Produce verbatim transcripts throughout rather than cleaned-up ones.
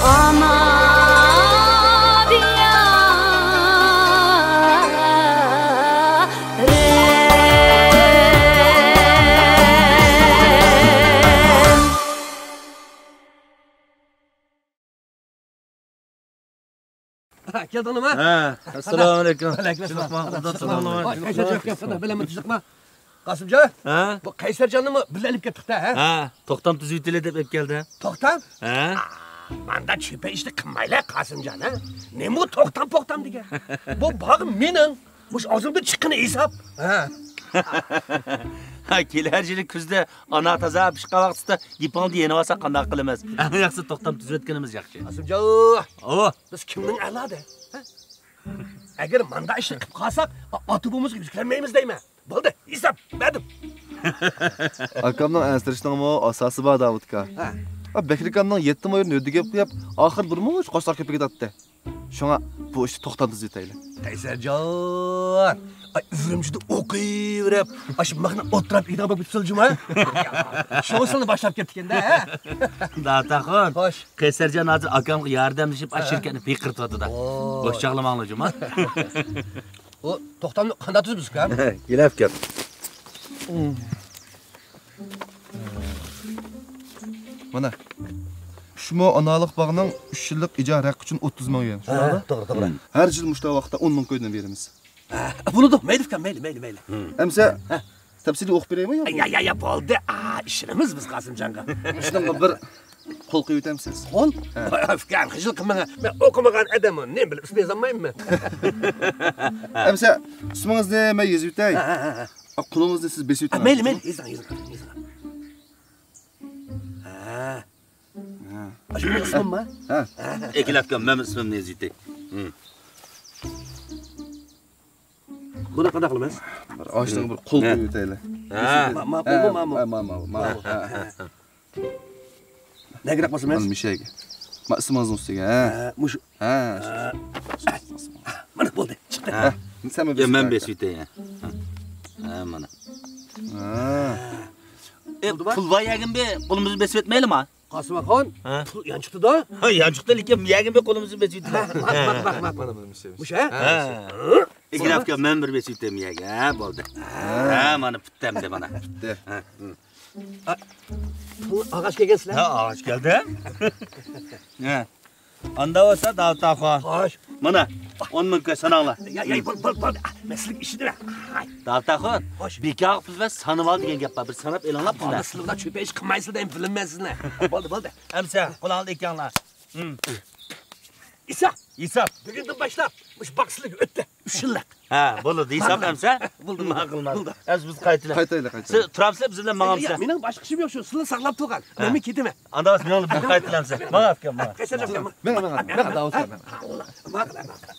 ئانا دىيارىم. كەلدىڭلارمۇ؟ ھە. ئەسسالامۇ ئەلەيكۇم. ۋەئەلەيكۇم ئەسسالام. قەيسەرجان، بىلەن تىنچلىقمۇ؟ قاسىمجان. ھە؟ بۇ قەيسەرجاننىمۇ بىللە ئېلىپ كەتتۇق-تە، ھە؟ ھە، توختام تۈزۈۋېتەيلى دەپ ئېلىپ كەلدى. توختام؟ ھە. ماندا چۆپە ئىشنى قىلمايلى، قاسىمجان، ھە؟ نېمە بۇ توختام پوختام دېگەن؟ بۇ باغ مېنىڭ. مۇشۇ ئاغزىمدىن چىققىنى ھېساب. ھە. ھە، كېلەر يىلى كۈزدە ئانا تازا پىشقان ۋاقتىدا گېپىڭنى يېنىۋالساڭ قانداق قىلىمىز؟ ئەڭ ياخشىسى توختام تۈزۈۋەتكىنىمىز ياخشى. قاسىمجان. ئاۋۇ. بىز كىمنىڭ ئەلادا؟ ھە؟ ئەگەر ماندا ئىشنى قىلىپ قالساق، ئا-، ئاتا بوۋىمىزغا يۈز كۆرمەيمىز دەيمەن. بولدى، ھېساب، بەردىم. ئاكامنىڭ ئەنسىرىشىنىڭمۇ ئاساسى بار، داۋۇت ئاكا. ھە. ئا، بەكرى ئاكامنىڭ يەتتە مايورىنى ھۆددە كېلىپ قويۇپ، ئاخىرى بىر مۇنچە قوشلار كۆپىگە تارتتى. شۇڭا بۇ ئىشنى توختام تۈزۈۋېتەيلى. قەيسەرجان، ئاي، ئۈرۈمچىدە ئوقۇيۋېرىپ، ئاشۇ مىخنى ئولتۇراپ يېگەن بولۇپ كېتىپسىلە جۇما. شۇڭا سىلىنى باشلاپ كەپتىكەن-دە، ھە؟ داۋۇت ئاخۇن. خوش. قەيسەرجان ھازىر ئاكامغا ياردەملىشىپ، ئاشۇ شىركەتنى پىقىرتىۋاتىدۇ. ۋوي. بوش چاغلىماڭلار جۇما. ئۇ توختامنى قانداق تۈزىمىز ئۇكام؟ گېلەپ گەپ. مانا، شۇمۇ ئانالىق باغنىڭ ئۈچ يىللىق ئىجارە ھەققى ئۈچۈن ئوتتۇز مىڭ يۈەن. شۇنداقمۇ؟ ھە، توغرا، توغرا. ھەر يىل مۇشۇ ۋاقىتتا ئون مىڭ كويدىن بېرىمىز. ھە، بولىدۇ، مەيلى ئۇكام، مەيلى، مەيلى، مەيلى. ئەمسە تەپسىلىي ئوقۇپ بېرەيمۇ يا؟ يا، يا، يا، بولدى. ئا، ئىشىنىمىز بىز قاسىمجانغا. شۇنىڭغا بىر قول قويۇۋېتەمسىز؟ قول؟ ھە. ئۇكام، خىجىل قىلماڭ. مەن ئوقۇمىغان ئادەممۇ نېمە بىلىپ ئىسمى يازالمايمەن. ئەمسە ئىسمىڭىزنى مەن يېزىۋېتەي. ھە، ھە، ھە، ھە. ئا، قولىڭىزنى سىز بېسىۋېتىڭ. ھە، مەيلى، مەيلى، يېزىڭ، يېزىڭ، يېزىڭ. ھە. ھە. ئاشۇ مېنىڭ ئىسمىممۇ؟ ھە. ئەكېلەتكەن مەن ئىسمىمنى يېزىۋېتەي. بۇنى قانداق قىلىمىز؟ بىر ئاشۇنىڭغا بىر قول قويۇۋېتەيلى. ھە. ما-، ماقۇلمۇ، ماقۇل؟ ھە، ماقۇل. ھە، ھە. نەگىرەك باسىمىز؟ مانا مۇشۇ يەرگە. ما ئىسمىڭىزنىڭ ئۈستىگە، ھە؟ مۇشۇ. ھە. مانا بولدى، چىقتى. ھە. سەن يا، مەن بېسىۋېتەي. ھە، مانا. ھە. ئە، بولدىما؟ پۇل بار يەرگىمۇ قولىمىزنى بېسىۋەتمەيلىما؟ قاسىمخان، ھە؟ پۇل يانچۇقتىدا. ھە، يانچۇقتا، لېكىن يەرگىمۇ قولىمىزنى بېسىۋېتىمىز. ماق، ماق، ماق، ماق. مۇشۇ، ھە؟ ھە. ئىگىلەپكە مەن بىر بېسىۋېتەي يەرگە. ھە، بولدى. ھە، مانا پۈتتى ئەمدى مانا. پۈتتى. ھە. ئا، ئاغاچ كەلگەنسىلەر؟ ھە، ئاغاچ كەلدى. ھە. ئاندا بولسا، داۋۇت ئاخۇن. خوش. مانا، ئون مىڭ كوي ساناڭلار. يا، يا، بول، بول، بول. مەن سىلىگە ئىشىنىمەن. داۋۇت ئاخۇن، خوش. بىكارغا پۇل بەر، سانىۋال دېگەن گەپ بار. بىر ساناپ ئېلىڭلار پۇلنى. سىلەر بىلەن چۆپە ئىش قىلمايسىلەر دەيمەن، بىلىمەن سىلىنى. بولدى، بولدى. ئەمسە، قۇلاقنى ئېكىڭلار. ھىم. ھېساب. ھېساب. بۈگۈندىن باشلاپ مۇشۇ باغ سىلىگە ئۆتتى. ئۈچ يىللىق. ھە، بولىدۇ. ھېساب ئەمسە. بولدى، بولدى. ماقۇل، ماقۇل. بولدى. ئەمسە بىز قايتىلى. قايتايلى، قايتايلى. سىز تۇرامسىلەر بىز بىلەن ماڭامسىلەر؟ ياق، مېنىڭ باشقا ئىشىم يوق، شۇ سىلىنى ساقلاپ تۇرغان. ھە. مەن كېتىمەن. ئاندا بولسا مېڭىڭلار، بىز قايتىلامسىز. ماڭ ئاكام، ماڭ. قەيسەر ئاكام، ماڭ. مېڭىڭ، مېڭىڭ، مېڭىڭ. ماقۇل، ماقۇل.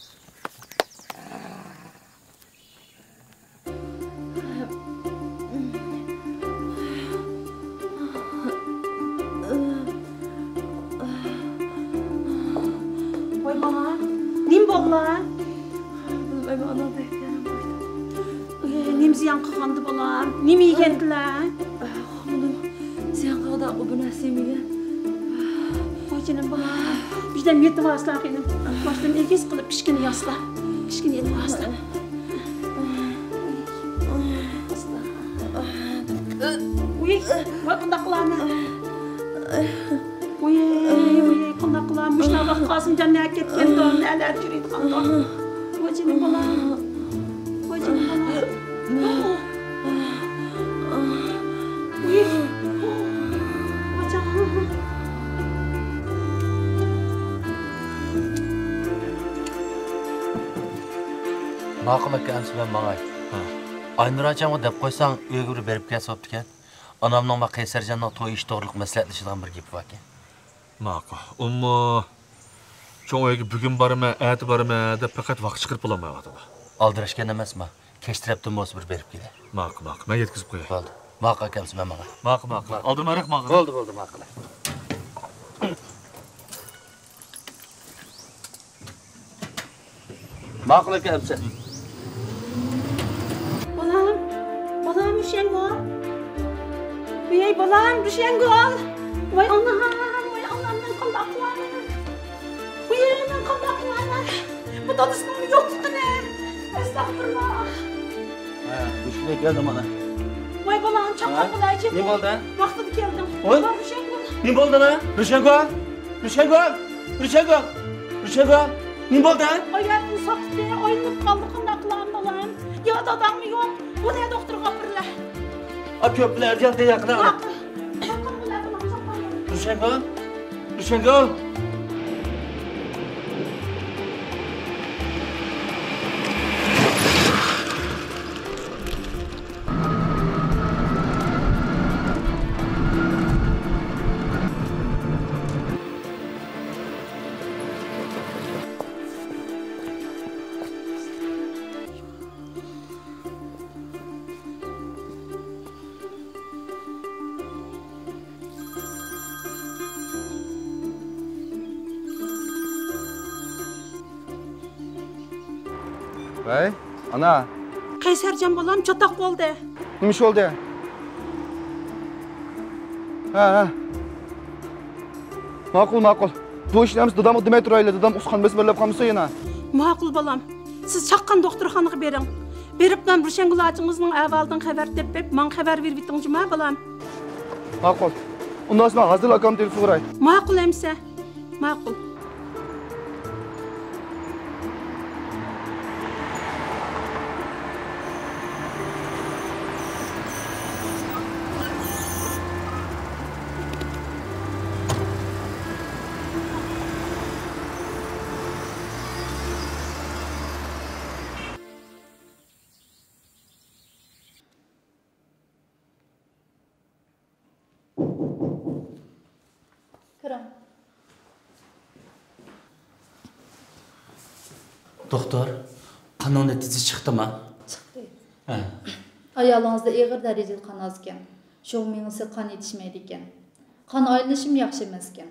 ۋاي بالام، نېمە بولدى؟ بىلمەيمەن، ئانا، بەك يارام بولدى. ئۇي، نېمە زىيان قىلغاندى بالام؟ نېمە يېگەندىلە؟ خانىم، زىيان قىلغاندا ئۇ بىر نەرسە يېمىگەن. ۋاي جېنىم بالام، بىردەم يېتىۋالسىلا خېنىم. باشتىن ئېگىز قىلىپ كىچىككىنە ياسلا. كىچىككىنە يېتىۋالسىلا. ئۇي، ۋاي قانداق قىلارمەن؟ ئۇي، ئۇي، قانداق قىلارمەن؟ مۇشۇنداق ۋاقىت قاسىمجان نەگە كەتكەندۇ، نەلەردە يۈرىدىغاندۇ؟ ۋاي جېنىم بالام. ۋاي جېنىم بالام. ئۇي، ۋاي جانىم. ماقۇل ئاكا، ئەمسە مەن ماڭاي. ھە. ئاينۇر ئاچامغا دەپ قويساڭ، ئۆيگە بىر بېرىپ كەلسە بوپتىكەن. ئانامنىڭ مانا قەيسەرجاننىڭ توي ئىشى توغرىلىق مەسلىھەتلىشىدىغان بىر گېپى باركەن. ماقۇل. ئۇمۇ چوڭ ئۆيگە بۈگۈن بارىمەن، ئەتە بارىمەن دەپ پەقەت ۋاقىت چىقىرىپ بولالمايۋاتىدۇ. ئالدىراشكەن ئەمەسما؟ كەچ تەرەپتىن بولسا بىر بېرىپ كېلەي. ماقۇل، ماقۇل. مەن يەتكۈزۈپ قوياي. بولدى. ماقۇل ئاكا، ئەمسە مەن ماڭاي. ماقۇل، ماقۇل. ئالدىماراق ماڭغىن. بولدى، بولدى، ماقۇل. ماقۇل ئاكا، ئەمسە. بالام، بالام، روشەنگۈل. ۋەي، بالام، روشەنگۈل. ۋاي ئاللاھ، ۋاي ئاللاھ، مەن قانداق قىلارمەن؟ دادىسىنىڭ يوقلۇقىنى. ئەستەغپۇرۇللا. ھە، مۇشۇنداق كەلدىم ئانا. ۋاي بالام، چاققان ھە؟ بولايچى. نېمە بولدى؟ ۋاقتىدا كەلدىڭ. ۋاي. بالام، رۇشەن بول. نېمە بولدى ئانا؟ رۇشەنگۈل! رۇشەنگۈل! رۇشەنگۈل! رۇشەنگۈل! نېمە بولدى؟ ئايالىم ساقىتى، ئايلىنىپ قالدى، قانداق قىلام بالام؟ يا داداڭمۇ يوق، بۇنى دوختۇرغا ئاپىرىلە. ئا، كۆپ بىلەن ئەرجان تەييار قىلىڭ. ماقۇل. ماقۇل بولار، بالام، ساقلايمەن. رۇشەنگۈل! رۇشەنگۈل! ۋەي، ئانا. قەيسەرجان بالام، چاتاق بولدى. نېمە ئىش بولدى؟ ھە، ھە. ماقۇل، ماقۇل. بۇ ئىشنى ئەمىسە دادامغا دېمەي تۇرايلى. دادام ئۇسخان بېسىپ ئۆرلەپ قالمىسۇن يەنە. ماقۇل بالام. سىز چاققان دوختۇرخانىغا بېرىڭ. بېرىپلا رۇشەنگۈل ئاچىڭىزنىڭ ئەھۋالىدىن خەۋەر تېپىپ، ماڭا خەۋەر بېرىۋېتىڭ جۇما بالام. ماقۇل. ئۇنداق مەن ھازىرلا ئاكامنى تېلېفونغا ئۇراي. ماقۇل ئەمىسە. ماقۇل. كىرىڭ. دوختۇر، قاننىڭ نەتىجىسى چىقتىما؟ چىقتى. ھە. ئايالىڭىزدا ئېغىر دەرىجىدە قان ئاز ئىكەن. شۇڭا مېڭىسىگە قان يېتىشمەيدىكەن. قان ئايلىنىشىمۇ ياخشى ئەمەس ئىكەن.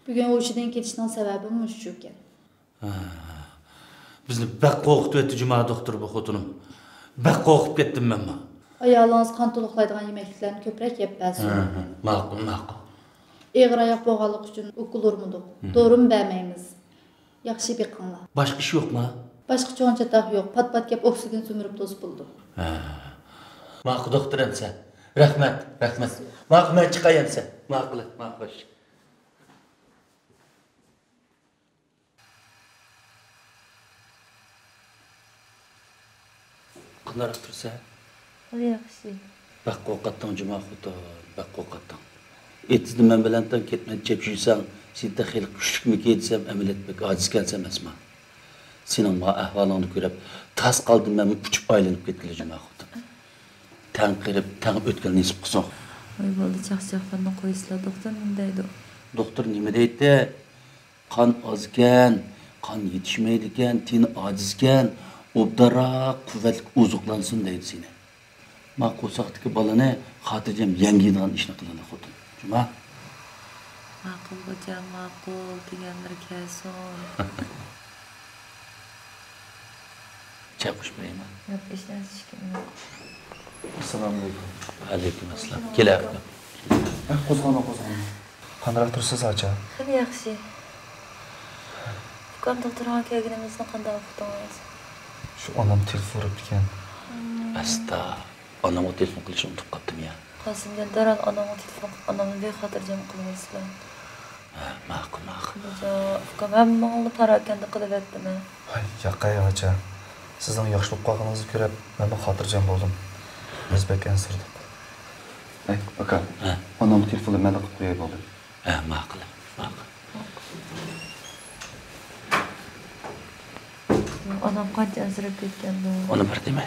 بۈگۈن ھوشىدىن كېتىشنىڭ سەۋەبىمۇ مۇشۇ ئىكەن. ھە، بىزنى بەك قورقۇتۇۋەتتى جۇما دوختۇر بۇ خوتۇنۇم. بەك قورقۇپ كەتتىم مەنمۇ. ئايالىڭىز قان تولۇقلايدىغان يېمەكلىكلەرنى كۆپرەك يەپ بەرسۇن. ھە، ھە، ماقۇل، ماقۇل. ئېغىر ئاياق بولغانلىقى ئۈچۈن ئوكۇل ئۇرمىدۇق. ھە. دورىمۇ بەرمەيمىز. ياخشى بېقىڭلار. باشقا ئىش يوقما؟ باشقا چوڭ چاتاق يوق. پات-پات كەپ ئوكسىگېن سۈمۈرۈپ توسۇپ بولىدۇ. ھە. ماقۇل دوختۇر ئەمسە. رەھمەت، رەھمەت. ماقۇل، مەن چىقاي ئەمسە. ماقۇل، ماقۇل. قانداقراق تۇرسەن؟ خېلى ياخشى. بەك قورقاتتىڭ جۇما خوتۇن، بەك قورقاتتىڭ. ئېتىزدا مەن بىلەن تەڭ كەتمەن چەپ يۈرسەڭ، سېنى تېخى ھېلىقى كۈچلۈكمۇ دېسەم، ئەمەلىيەتتە بەك ئاجىزكەنسەن ئەمەسما. سېنىڭ ما ئەھۋالىڭنى كۆرۈپ، تاس قالدىم مەنمۇ ئۇچۇپ ئايلىنىپ كەتكىلى جۇما خوتۇن. تەڭ قېرىپ، تەڭ ئۆتكىلى نېسىپ قىلسۇن. ۋاي بالىلار، چاقچاقلارنى قويسىلا، دوختۇر نېمە دەيدۇ؟ دوختۇر نېمە دەيدۇ؟ قان ئازكەن، قان يېتىشمەيدىكەن، تېنى ئاجىزكەن، ئوبدانراق، قۇۋۋەتلىك ئوزۇقلانسۇن دەيدۇ سېنى. ما قورساقتىكى بالىنى خاتىرجەم يەڭگىيدىغان ئىشنى قىلىدۇ خوتۇن. جۇما. ماقۇل خوجام، ماقۇل دېگەنلىرى كەلسۇن. چاي قوشۇپ بېرەيمۇ؟ ياق، ھېچ نەرسە ئىچكۈم يوق. ئەسسالامۇئەلەيكۇم. ۋەئەلەيكۇم ئەسسالام. كېلە، ئاكا. ھە، قوزغالما، قوزغالما. قانداقراق تۇرسىز، ئاچا؟ خېلى ياخشى. ئۇكام دوختۇرخانىغا كەلگىنىمىزنى قانداق ئۇقتىڭىز؟ شۇ ئانام تېلېفون ئۇرۇپتىكەن. ئەستا، ئانامغا تېلېفون قىلىشنى ئۇنتۇپ قاپتىمەن يا. قاسىمجان، دەرھال ئانامغا تېلېفون قىلىپ، ئانامنى بىخاتىرجەم قىلىۋەرسىلە. ھە، ماقۇل، ماقۇل. خوجا، ئۇكام ھەممىڭلارنى پاراكەندە قىلىۋەتتىمەن. ھاي، ياقەي ئاچا. سىزنىڭ ياخشى بولۇپ قالغىنىڭىزنى كۆرۈپ، مەنمۇ خاتىرجەم بولدۇم. بىز بەك ئەنسىرىدۇق. ھەي، ئاكا، ھە. ئانامغا تېلېفوننى مەنلا قىلىپ قوياي بولدى. ھە، ماقۇل، ماقۇل. ئانام قانچە ئەنسىرەپ كەتكەندۇ. ئۇنى بىر دېمە.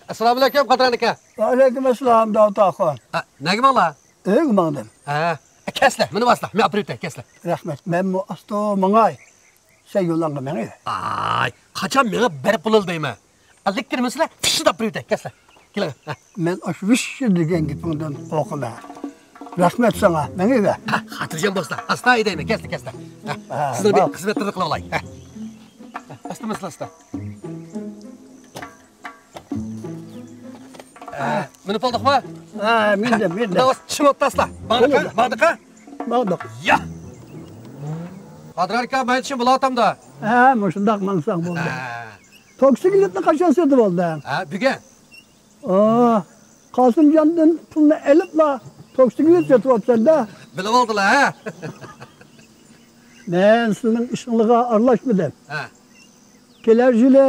ئەسسالامۇئەلەيكۇم، قادىر ئاكا. ۋەئەلەيكۇم ئەسسالام، داۋۇت ئاخۇن. ئە، نەگە ماڭلا؟ ئۆيگە ماڭدىم. ھە، كەسلە، مېنى باسلا، مەن ئاپىرىۋېتەي، كەسلە. رەھمەت، مەنمۇ ئاستا ماڭاي. سەن يولۇڭغا مېڭىۋەر. ئاي، قاچان مېڭىپ بېرىپ بولىدۇ دەيمەن. ئەللىك كىرمىسىلە، فىششىدە ئاپىرىۋېتەي، كەسلە. كېلىڭ. ھە. مەن ئاشۇ ۋىششى دېگەن گېپىڭدىن قورقىمەن. رەھمەت ساڭا، مېڭىۋەر. ھە، خاتىرجەم دوستلار، ئاستا ھەيدەيمەن، كەسلە، كەسلە. ھە، ھە، سىزنىڭ بىر خىزمەتلىرىنى قىلىۋالاي. ھە. ھە، ئاستا مەسىلە، ئاستا. مىنىپ بولدۇقمۇ؟ ھە، مىندىم، مىندىم. داۋاس چىمىپ تاسلا. باردىقا، باردىقا. باردۇق. يا. قادىر ئاكا، مەن چىم بولاتامدا. ھە، مۇشۇنداق ماڭساڭ بولدى. توكسىكلىتنى قاچان سېتىپ ئالدىڭ؟ ھە، بۈگۈن. ئا، قاسىمجاندىن پۇلنى ئېلىپلا توكسىكلىت سېتىپ ئاپسەن-دە. بىلىپ ئالدىلا، ھە؟ مەن سىزنىڭ ئىشىڭلارغا ئارىلاشمىدىم. ھە. كېلەر يىلى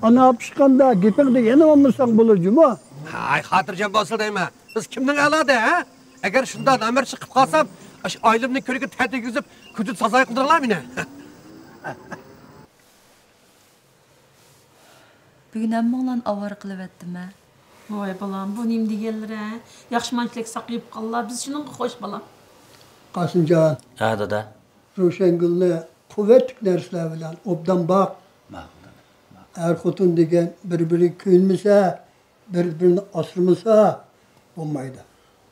ئانا پىشقاندا گېپىڭدە يەنە بولمىساڭ بولۇر جۇمۇ. ھاي، خاتىرجەم بولسا دەيمەن. بىز كىمنىڭ ئەلادا، ھە؟ ئەگەر شۇنداق نامەرد چىقىپ قالسام، ئاشۇ ئائىلەمنىڭ كۆرىكىنى تەتۈرگۈزۈپ، كۆزۈت سازاي قىلدۇرۇڭلار مېنى. بۈگۈن ھەممىڭلارنى ئاۋارە قىلىۋەتتىم ھە. ۋاي بالام، بۇ نېمە دېگەنلىرى ھە؟ ياخشىمۇ ئانچىلىك ساقىيىپ قاللا، بىز شۇنىڭغا خوش بالام. قاسىمجان. ھە دادا. روشەنگۈلنى قۇۋۋەتلىك نەرسىلەر بىلەن ئوبدان باق. ماقۇل دادا. ماقۇل. ئەر خوتۇن دېگەن بىر بىرىگە كۆيۈنمىسە، بىر بىرىنى ئاسرىمىسا بولمايدۇ.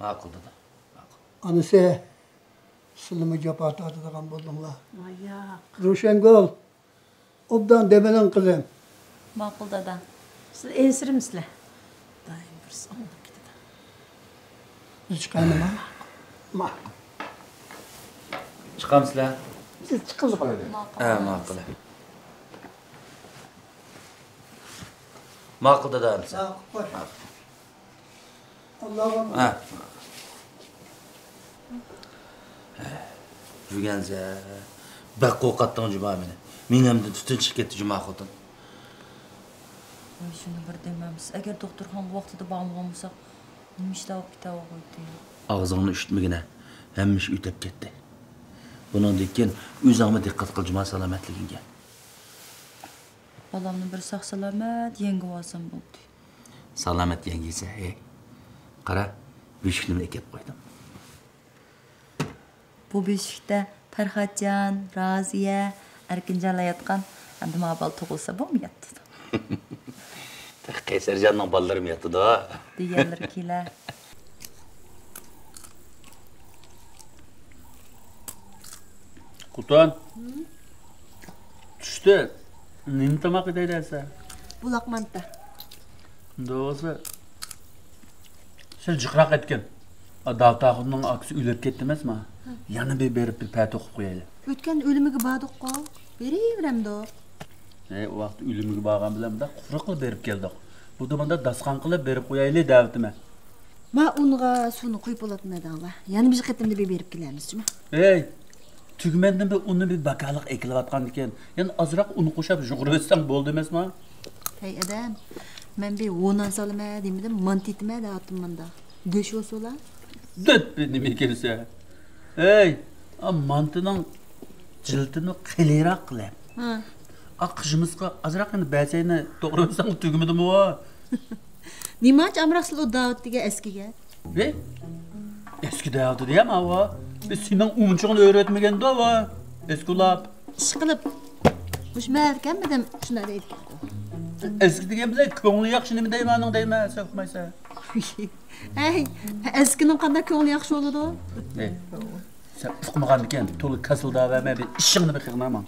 ماقۇل دادا. ماقۇل. ئانىسى، سىلىمۇ جاپا تارتىدىغان بولدۇڭلار. ۋاي ياق. روشەنگۈل، ئوبدان دەم ئېلىڭ قىزىم. ماقۇل دادا. سىز ئەنسىرىمىسىلەر. دائىم بىرسى ئاڭلاپ كېتىدۇ. بىز چىقايلىما؟ ماقۇل. چىقامسىلەر؟ بىز چىقىلدۇق. ھە، ماقۇل. ماقۇل دادا ئەمسە. ماقۇل، خوش. ماقۇل. ھە. يۈرگەنسە، بەك قورقاتتىڭ جۇما مېنى. مېڭەمدىن تۈتۈن چىقىپ كەتتى جۇما خوتۇن. ۋاي، شۇنى بىر دېمەمسىز. ئەگەر دوختۇرخانىغا ۋاقتىدا بارمىغان بولساق، نېمە ئىشلار بولۇپ كېتەۋاتقۇيتتى؟ ئاغزىڭنى ئۈشۈتمىگىنە. ھەممە ئىش ئۆتۈپ كەتتى. بۇنىڭدىن كېيىن ئۆزۈڭمۇ دىققەت قىل جۇما سالامەتلىكىڭگە. بالامنى بىر ساق-سالامەت يەڭگىۋالسام بولدى. سالامەت يەڭگىسە، ھەي. قارا، بۆشۈكنىمۇ ئەكەپ قويدۇم. بۇ بۆشۈكتە پەرھاتجان، رازىيە، ئەركىنجانلار ياتقان. ئەمدى ماۋۇ بالا تۇغۇلسا بولمىياتتى. تېخى قەيسەرجاننىڭ بالىلىرىمۇ ياتىدۇ. دېگەنلىرى كېلە. خوتۇن. چۈشتە نېمە تاماق يېدەيلى دەيسە؟ بۇلاق مانتا. ئۇنداق بولسا، سەل جىقراق ئەتكەن. داۋۇت ئاخۇننىڭ ئاكىسى ئۆلۈپ كەتتى ئەمەسما؟ يەنە بىر بېرىپ بىر پەتە ئوقۇپ قويايلى. ئۆتكەندە ئۆلۈمىگە باردۇققۇ. بېرىۋېرەمدۇق. ھەي، ئۇ ۋاقىتتا ئۆلۈمگە بارغان بىلەن مۇنداق قۇرۇقلا بېرىپ كەلدۇق. بۇ دېماندا داستىخان قىلىپ بېرىپ قويايلى دەۋاتىمەن. ما ئۇنغا سۇنى قۇيۇپ بولاتتىم ھەدەڭلار. يەنە بىر قېتىمدا بىر بېرىپ كېلەرمىز جۇما. ھەي، تۈگمەندىن بىر ئۇننى بىر باكالىق ئېكىلىۋاتقاندىكىن، يەنە ئازراق ئۇن قوشاپ يۇغۇرۇۋەتسەڭ بولدى ئەمەسما؟ ھەي ئادەم، مەن بىر ھونان سالىمەن دېمىدىم، مانتا ئېتىمەن دەۋاتتىم مۇندا. گۆش بولسىلا. دۆت بىر نېمە ئىكەنسە. ھەي، ئا مانتىنىڭ جىلتىنى قېلىراق قىلە. ھە. ئا قىژىمىزغا ئازراق يەنە بەسەينى توغرا بىلسەڭ تۈگمىدىمۇ؟ نېمانچە ئامراقسىز ئۇ داۋۇت دېگەن ئەسكىگە؟ ھەي، ئەسكى دەۋاتىدۇ يا ماۋۇ. بىز سېنىڭ ئۇمىچىڭنى ئۆرەتمىگەندۇ بۇ. ئەسكى ئۇلاپ. ئىشقىلىپ، مۇشۇ مەھەلدىكەنمىدىم، شۇنداق دەيدىكەنغۇ. ئەسكى دېگەن بىلەن كۆڭلى ياخشى نېمە دەيمەن، ئانىڭ دەيمەن، سەن ئۇقمايسەن. ھەي، ئەسكىنىڭ قانداق كۆڭلى ياخشى بولىدۇ؟ ھەي، سەن ئۇقمىغاندىكىن، تولا كاسىلداۋەرمە، بىر ئىشىڭنى بىر قىلغىن ئامان.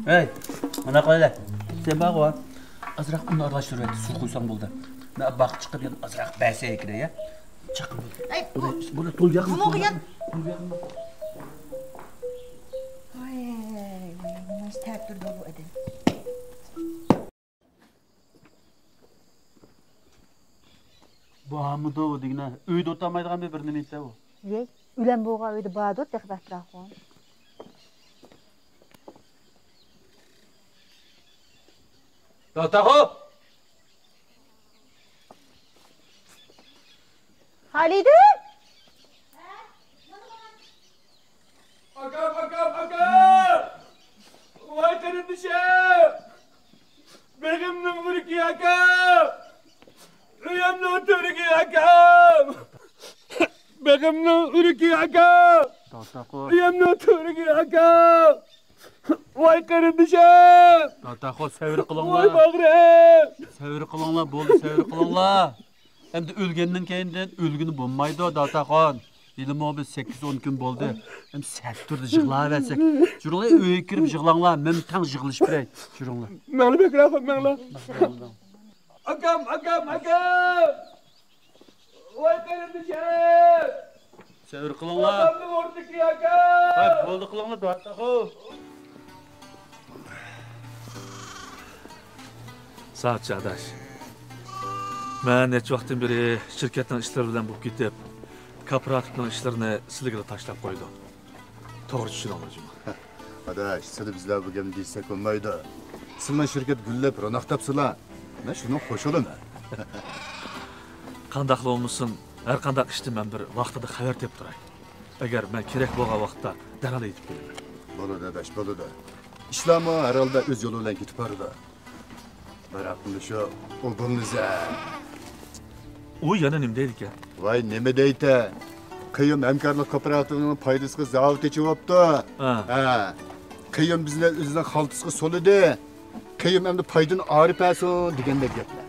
ھەي، مانا قىلايلى. سەن بارغۇ، ئازراق ئۇن ئارىلاشتۇرۇۋەت، سۇ قۇيساڭ بولدى. مەن باغقا چىقىپ يەنە ئازراق بەسەي كىرەي، يا؟ چاققان بولدى. ھەي، بۇنى، بۇنى تولا ياقما. بۇنىڭغا يات. ۋاي، ۋاي، نېمانچە تەتۈردۇ بۇ ئادەم. بارمىدۇ دېگىنە، ئۆيدە ئولتۇرمايدىغان بىر، بىر نېمە ئىتى بۇ. يەي، ئۆلەم بولغان ئۆيدە باردۇر، تېخى بەكرەك. توختاغۇ! خالىدە! ئاكام، ئاكام، ئاكام! ۋاي قېرىندىشىم! بېغىمنىڭ ئۆرۈكى ئاكام! ئۆيەمنىڭ تۈۋرۈكى ئاكام! بېغىمنىڭ ئۆرۈكى ئاكام! ئۆيەمنىڭ تۈۋرۈكى ئاكام! ۋاي قېرىندىشىم! داتاخو، سەۋر قىلىڭلار. ۋاي باغرىم! سەۋر قىلىڭلار، بولدى، سەۋر قىلىڭلار. ئەمدى ئۆلگەندىن كېيىندىن ئۆلگىلى بولمايدۇ، داتاخون. ھېلىمۇ بىر سەككىز ئون كۈن بولدى. ئەمدى سەت تۇردى يىغلاۋەرسەك. يۈرۈڭلار، ئۆيگە كىرىپ يىغلاڭلار. مەن تەڭ يىغلىشىپ بېرەي. يۈرۈڭلار. مەڭلە بەكرەخون، مەڭلە. ئاكام، ئاكام، ئاكام! ۋاي قېرىندىشىم! سەۋر قىلىڭلار. ئاكامنىڭ ئورنىدىكى ئاكام! ھەي، بولدى قىلىڭلار، دۇئا تاخۇ. ساۋاتچى ئاداش. مەن نەچچە ۋاقىتتىن بېرى شىركەتنىڭ ئىشلىرى بىلەن بولۇپ كېتىپ، كوپىراتىپنىڭ ئىشلىرىنى سىلىگىلا تاشلاپ قويدۇم. توغرا چۈشىنىڭلار جۇمۇ. ئاداش، سىلى بىزلەر بۇ گەپنى دېسەك بولمايدۇ. سىلىنىڭ شىركەت گۈللەپ، روناق تاپسىلا، مەن شۇنىڭغا قوشۇلىمەن. قانداقلا بولمىسۇن، ھەر قانداق ئىشتىن مەن بىر ۋاقتىدا خەۋەر تېپىپ تۇراي. ئەگەر مەن كېرەك بولغان ۋاقىتتا دەرھال يېتىپ كېلىمەن. بولىدۇ ئاداش، بولىدۇ. ئىشلارمۇ ھەر ھالدا ئۆز يولى بىلەن كېتىپ بارىدۇ. بىراق مۇشۇ ئوبۇلنى زە- ئۇ يەنە نېمە دەيدىكەن؟ ۋاي، نېمە دەيتە؟ قېيۇم ھەمكارلىق كوپىراتىپىنىڭ پايدىسىغا زاۋۇت ئېچىۋاپتۇ. ھە. ھە. قېيۇم بىزنى ئۆزىنىڭ خالتىسىغا سولىدى. قېيۇم ئەمدى پايدىنى ئايرىپ بەرسۇن دېگەندەك گەپلەر.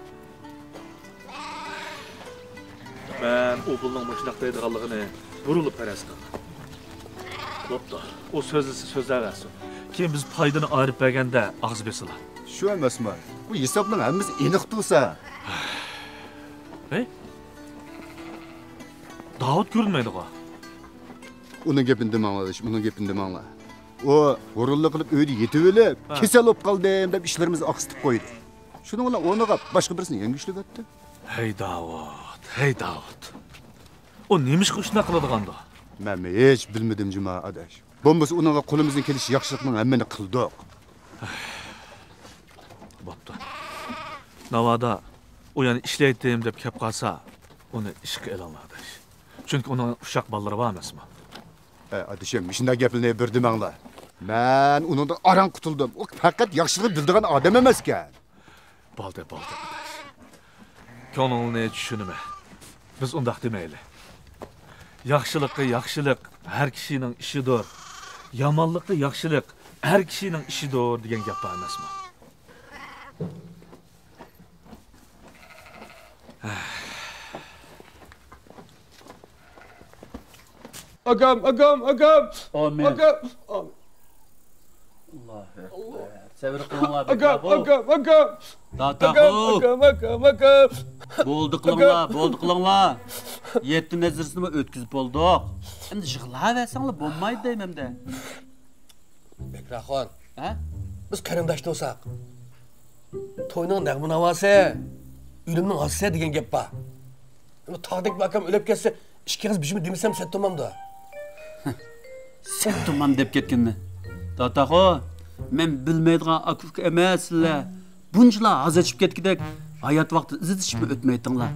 مەن ئوبۇلنىڭ مۇشۇنداق دەيدىغانلىقىنى بۇرۇنلا پەرەز قىلدىم. بوپتۇ، ئۇ سۆزلىسە سۆزلەۋەرسۇن. كېيىن بىز پايدىنى ئايرىپ بەرگەندە ئاغزى بېسىلا. شۇ ئەمەسمۇ؟ بۇ ھېسابنىڭ ھەممىسى ئېنىق تۇرسا. ھەي؟ داۋۇت كۆرۈنمەيدىغۇ؟ ئۇنىڭ گېپىنى دېمەڭلار، ئۇنىڭ گېپىنى دېمەڭلار. ئۇ ھۇرۇنلۇق قىلىپ ئۆيدە يېتىۋېلىپ، ھە. كېسەل بولۇپ قالدىم دەپ ئىشلىرىمىزنى ئاقسىتىپ قويدى. شۇنىڭ بىلەن ئورنىغا باشقا بىرسىنى يەڭگۈشلىۋەتتى. ھەي داۋۇت، ھەي داۋۇت. ئۇ نېمىشقا شۇنداق قىلىدىغاندۇ؟ مەنمۇ ھېچ بىلمىدىم جۇما ئاداش. بولمىسا ئۇنىڭغا قولىمىزدىن كېلىشىچە ياخشىلىقنىڭ ھەممىنى قىلدۇق. بوپتۇ. ناۋادا ئۇ يەنە ئىشلەيتتىم دەپ كەپ قالسا، ئۇنى ئىشقا ئېلىڭلار ئاداش. چۈنكى ئۇنىڭ ئۇششاق بالىلىرى بار ئەمەسمۇ؟ ئەي ئادىشىم، مۇشۇنداق گەپلەرنى بىر دېمەڭلار. مەن ئۇنىڭدىن ئاران قۇتۇلدۇم. ئۇ پەقەت ياخشىلىقنى بىلىدىغان ئادەم ئەمەسكەن. بولدى، بولدى، ئاداش. كۆڭلۈڭنى چۈشىنىمەن. بىز ئۇنداق دېمەيلى. ياخشىلىققا ياخشىلىق ھەر كىشىنىڭ ئىشىدۇر. يامانلىققا ياخشىلىق ھەر كىشىنىڭ ئىشىدۇر دېگەن گەپ بار ئەمەسمۇ؟ ئاكام، ئاكام، ئاكام! ئامىن. ئاكام! ئاللاھۇ ئەكبەر. سەۋر قىلىڭلار، ئاكام، بەكلا بو. ئاكام، ئاكام! داتاخۇ! ئاكام، ئاكام، ئاكام! بولدى قىلىڭلار، ئاكام! بولدى قىلىڭلار. يەتتە نەزىرىسىنىمۇ ئۆتكۈزۈپ بولدۇق. ئەمدى يىغلاۋەرسەڭلار بولمايدۇ دەيمەن-دە. بەكرىخان، ھە؟ بىز قېرىنداش تۇرساق، توينىڭ نەغمە ناۋاسى، ئۆلۈمنىڭ ھاسىسى دېگەن گەپ بار. ئەمما تاغدەك بىر ئاكام ئۆلۈپ كەتسە، ئىككى ئېغىز بېشىمنى دېمىسەم سەت تۇرمامدۇ؟ سەت تۇرمام دەپ كەتكىنىنى. داتاخۇ، مەن بىلمەيدىغان ئاكا-ئۇكا ئەمەسسىلەر. بۇنچىلا ھازا ئېچىپ كەتكۈدەك ھايات ۋاقتى ئىززىتىشىپمۇ ئۆتمەيتتىڭلار.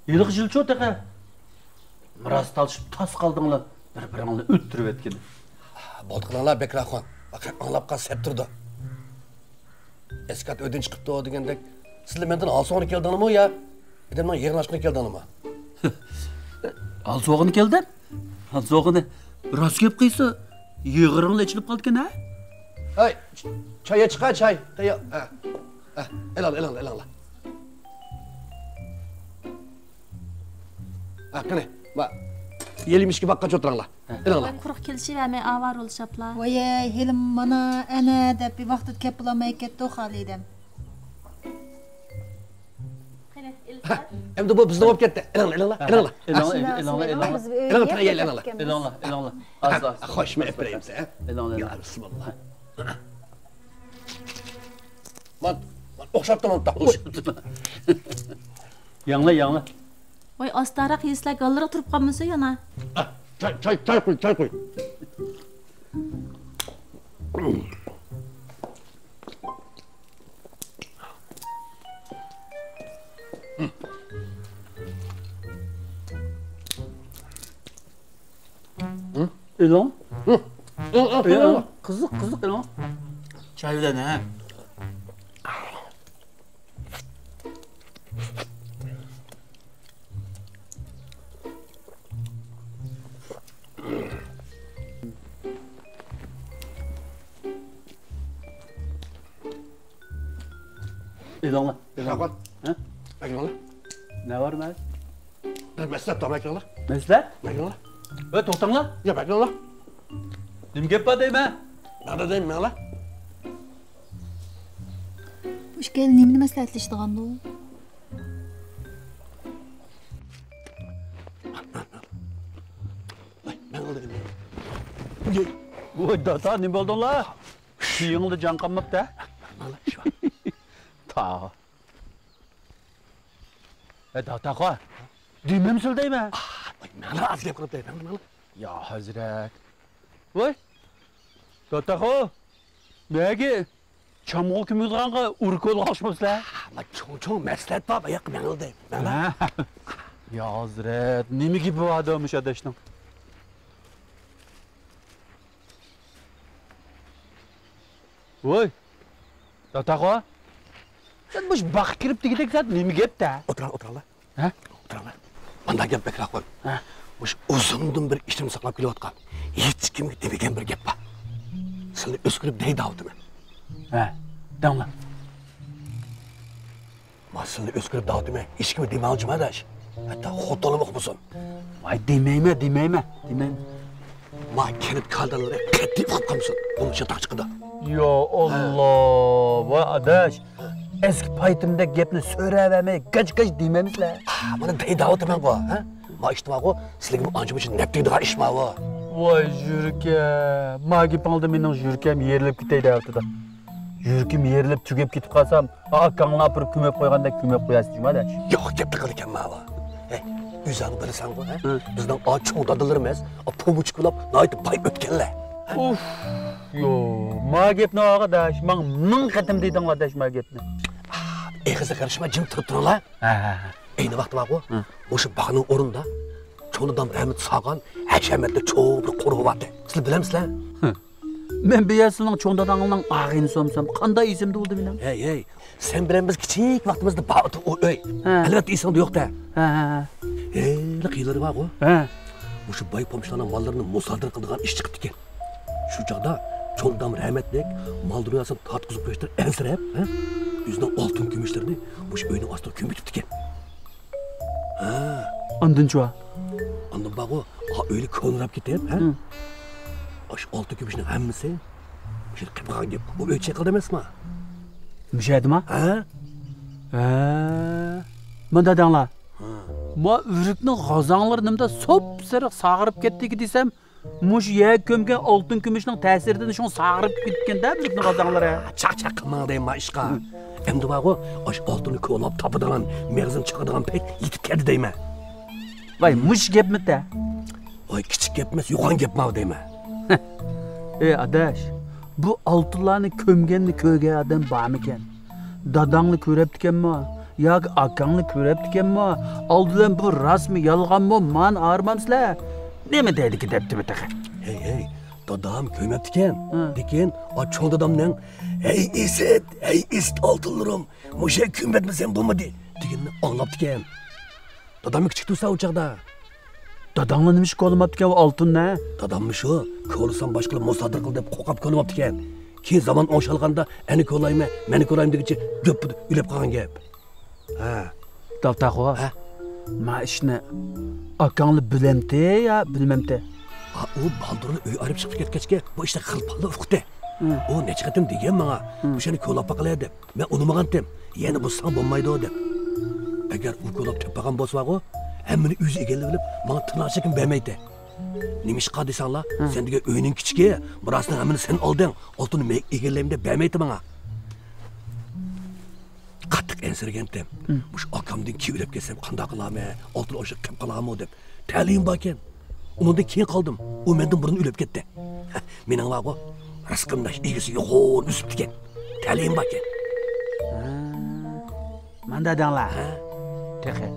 ھېلىقى يىلچۇ تېخى مىراس تالىشىپ تاس قالدىڭلار، بىر-بىرىڭلارنى ئۆلتۈرۈۋەتكىلى. بولدى قىلىڭلار، بەكرىخان. ئاڭلاپ قال، سەت تۇرىدۇ. ئەسكەت ئۆيدىن چىقىپتۇ دېگەندەك، سىلەر مەندىن ھال سوراغىلى كەلدىڭلارمۇ يا ئادەمنىڭ يېغىنى ئاچقىلى كەلدىڭلارمۇ؟ ھال سوراغىلى كەلدىم. ھال سوراغىلى. راست گەپ قىلسا، يېغىرىڭلار ئېچىلىپ قالىدىكەن ھە؟ ھەي، چاي ئەچىقە، چاي. تەييار. ھە. ھە، ئېلىڭلار، ئېلىڭلار، ئېلىڭلار. ھە، قېنى، ما، يېلىم ئىشىكى باققاچ ئولتۇراڭلار. ئېلىڭلار. ۋاي، قۇرۇق كېلىشىۋەرمەي ئاۋارە بولۇشۇپلا. ۋايەي، ھېلىمۇ مانا، ئەنە دەپ بىر ۋاقتىدا كەپ بولالماي كەتتۇق خالىدەم. قېنى، ئېلىڭلار. ئەمدى بۇ بىزنىڭ بولۇپ كەتتى. ئېلىڭلار، ئېلىڭلار، ئېلىڭلار. ئېلىڭلار، ئاشۇنداق، ئېلىڭلار، ئاشۇنداق. ئېلىڭلار، بىز ئۆيگە ئېلىڭلار، كەپ ئېلىڭلار. كەتكەنمىز. ئېلىڭلار، ئېلىڭلار. ئاز، ئاز. خوشمۇ ئەپ بېرەيمىز، ھە؟ ئېلىڭلار. يا بىسمىللا. مانا، مانا، ئوخشاپتۇ، مانا، تاپقۇز. يەڭلار، يەڭلار. ۋاي، ئاستاراق يېسىلە، گاللىرىغا تۇرۇپ قالمىسۇن يەنە. ئا، چاي، چاي، چاي قۇي، چاي قۇي. ئېلىڭ. ئېلىڭ، ئېلىڭ. قىزىق، قىزىق ئېلىڭ. چاي بىلەن، ھە؟ ئېلىڭلار، ئېلىڭلار. شاۋقۇن. ھە؟ ئەكىلىڭلار. نە بار، مەن؟ بىر مەسلىھەت تاپاي، ئەكىلىڭلار. مەسلىھەت؟ ئەكىلىڭلار. ۋە، توختاڭلار. ياق، ئەكىلىڭلار. نېمە گەپ بار دەيمەن؟ مانا دەيمەن، ماڭلار. ئىككىيلەن نېمىنى مەسلىھەتلىشىدىغاندۇ؟ ۋاي دادا، نېمە بولدۇڭلار؟ يېڭىدا جان قالماپتۇ. تا. ئە دادا، دېمەمسىلە دەيمەن. مانا ئاز گەپ قىلىپ دەيمەن. يا ھەزرەت. ۋاي دادا، مەگە چامغۇر كۆمىدىغانغا ئۇرۇكى بولغان ئوخشىمامسىلەر؟ چوڭ چوڭ مەسلىھەت بار، باياققا مەڭلىدەي. يا ھەزرەت، نېمە گېپى بار ئادەم مۇشۇ ئاداشنىڭ؟ ۋوي، داتاخو، سەن مۇشۇ باغقا كىرىپ دېگۈدەك زادى نېمە گەپتە؟ ئولتۇراڭ، ئولتۇراڭلار. ھە؟ ئولتۇراڭلار. مانداق گەپ بەكرەك قوي. ھە. مۇشۇ ئۇزۇندىن بېرى ئىچىمدە ساقلاپ كېلىۋاتقان، ھېچكىمگە دېمىگەن بىر گەپ بار. سىلىنى ئۆزگىرىپ دەي داۋۇتىمەن. ھە، دەڭلار. ما سىلىنى ئۆزگىرىپ داۋۇتىمەن. ھېچكىمگە دېمەڭ جۇماداش. ھەتتا خوتۇنۇمغا بولسۇن. ۋاي دېمەيمەن، دېمەيمەن، دېمەيمەن. ما كەنت كادىرلىرى قەتئىي ئۇقۇپ قالمىسۇن. بۇنىڭ چاتاق چىقىدۇ. يا ئاللا، ۋاي ئاداش. ئەسكى پايتىمدەك گەپنى سۆرەۋەرمەي گاچ-گاچ دېمەمسىلە. مانا دەي داۋۇتىمەنغۇ، ھە؟ ما ئىشتىۋاغۇ، سىلىگە ئانچە-مۇنچە نەپ تېگىدىغان ئىش ماۋۇ. ۋاي يۈرىكىم، ما گېپىڭدىن مېنىڭ يۈرىكىم يېرىلىپ كېتەي دەۋاتىدۇ. يۈرىكىم يېرىلىپ تۈگەپ كېتىپ قالسام، ئاكاڭلار ئاپىرىپ كۆمۈپ قويغاندەك كۆمۈپ قويارسىز جۇماداش. ياخشى گەپنى قىلىدىكەن ماۋۇ. ھەي، ئۆزۈڭ بىلىسەنغۇ، ھە؟ ھە. بىزنىڭ ئا چوڭ دادىلىرىمىز پومۇچكا بولاپ ناھايىتى باي ئۆتكەنلەر. ئۇف، يو، ما گەپنى ئاغا داش، ماڭ مىڭ قېتىم دېدىڭلار داش ما گەپنى. ئېغىزغا قارىشماي جىم تۇرۇپ تۇرۇڭلار. ھە، ھە، ھە. ئەينى ۋاقتى بارغۇ، ھە. مۇشۇ باغنىڭ ئورنىدا چوڭ دادام رەھمىتى سالغان ھەشەمەتلىك چوڭ بىر قورۇ بارتى. سىلەر بىلەمسىلەر؟ ھە. مەن بىر سىلىنىڭ چوڭ داداڭنىڭ ئاغىنىسى بولسام، قانداق ئېسىمدە بولدى مېنىڭ؟ ھەي، ھەي، سەن بىلەن بىز كىچىك ۋاقتىمىزدا بار ئىدى ئۇ ئۆي. ھە. ئەلۋەتتە ئېسىڭدە يوق-دە. ھە، ھە، ھە. ھېلىقى يىللىرى بارغۇ. ھە. مۇشۇ باي پومۇشلارنىڭ ماللىرىنى مۇسادىرە قىلىدىغان ئىش چىقىپتىكەن. شۇ چاغدا چوڭ دادام رەھمەتلىك مال دۇنياسىنى تارتقۇزۇپ قويۇشتىن ئەنسىرەپ، ھە، ئۆزىنىڭ ئالتۇن كۈمۈشلىرىنى مۇشۇ ئۆينىڭ ئاستىغا كۆمۈپ كېتىپتىكەن. ھە. ئاندىنچۇ؟ ئاندىن بارغۇ، ئا، ئۆيلىرى كونىراپ كېتىپ، ھە؟ ھە. ئاشۇ ئالتە كۈمۈشنىڭ ھەممىسى مۇشۇ قېپقالغان گەپ. ئۇ ئۆي چېقىلدى ئەمەسما؟ مۇشۇ يەردىما؟ ھە؟ ھە. مۇندا دەڭلار. ھە. ما ئۆرۈكنىڭ غازاڭلىرى نېمىدا سوپسېرىق ساغىرىپ كەتتىكى دېسەم، مۇشۇ يەرگە كۆمگەن ئالتۇن كۈمۈشنىڭ تەسىرىدىن شۇڭا ساغىرىپ كېتىپتىكەن-دە بىزنىڭ غازاڭلىرى. چاق-چاق قىلماڭ دەيمەن ئىشقا. ھە. ئەمدى بارغۇ، ئاشۇ ئالتۇننى كولاپ تاپىدىغان، مېغىزىنى چاقىدىغان پەيت يېتىپ كەلدى دەيمەن. ۋاي، مۇشۇ گەپمىتە؟ ۋاي، كىچىك گەپ ئەمەس، يوغان گەپ ماۋۇ دەيمەن. ئەي ئاداش، بۇ ئالتۇنلارنى كۆمگەننى كۆرگەن ئادەم بارمىكەن؟ داداڭنى كۆرەپتىكەنمۇ؟ ياكى ئاكاڭنى كۆرەپتىكەنمۇ؟ ئالدى بىلەن بۇ راستمۇ، يالغانمۇ؟ مانا ئايرىمامسىلەر؟ نېمە دەيدىكى دەپتىمۇ تېخى؟ ھەي، ھەي، دادام كۆرمەپتىكەن. ھە. لېكىن، ئا، چوڭ دادامنىڭ، «ھەي ئىسىت، ھەي ئىسىت ئالتۇنلىرىم، مۇشۇ يەرگە كۆمۈۋەتمىسەم بولمىدى» دېگىنىنى ئاڭلاپتىكەن. داداممۇ كىچىك تۇرسا ئۇ چاغدا. داداڭلا نېمىشقا كولىماپتىكەن ئۇ ئالتۇننى؟ داداممۇ شۇ، كولىسام باشقىلار مۇسادىرە قىل دەپ قورقۇپ كولىماپتىكەن. كېيىن زامان ئوڭشالغاندا، ئەنە كولايمەن، مەنە كولايمەن دېگۈچە گۈپپىدە ئۆلۈپ قالغان گەپ. ھە. دالتاخۇ. ھە؟ ما ئىشنى ئاكاڭلا بىلەمتى يا بىلمەمتى؟ ئا، ئۇ بالدۇرلا ئۆي ئايرىپ چىقىپ كەتكەچكە، بۇ ئىشنى خىلپاللا ئۇقتى. ھە. ئۇ نەچچە قېتىم دېگەن ماڭا، ھە، مۇشۇنى كولاپ باقىلى دەپ. مەن ئۇنىمىغانتىم. يەنە بۇ ساڭا بولمايدۇ دەپ. ئەگەر ئۇ كولاپ تېپىپ بولغان بولسا بارغۇ، ھەممىنى ئۆزى ئىگىلىۋېلىپ، ماڭا تىرناق چېكىمنى بەرمەيتتى. نېمىشقا دېسەڭلار، ھە، سەن دېگەن ئۆينىڭ كىچىكى، مىراسنىڭ ھەممىنى سەن ئالدىڭ، ئالتۇننى مەن ئىگىلەيمەن دەپ بەرمەيتتى ماڭا. قاتتىق ئەنسىرىگەنتىم. ھە. مۇشۇ ئاكامدىن كېيىن ئۆلۈپ كەتسەم قانداق قىلارمەن؟ ئالتۇن ئوشاق قېلىپ قالارمۇ دەپ. تەلىيىم باركەن. ئۇنىڭدىن كېيىن قالدىم. ئۇ مەندىن بۇرۇن ئۆلۈپ كەتتى. مېنىڭ بارغۇ، رىزقىمدا ئىگىسى يوغان ئۆسۈپتىكەن. تەلىيىم باركەن. ھە، ماندا دەڭلار. ھە؟ تېخى.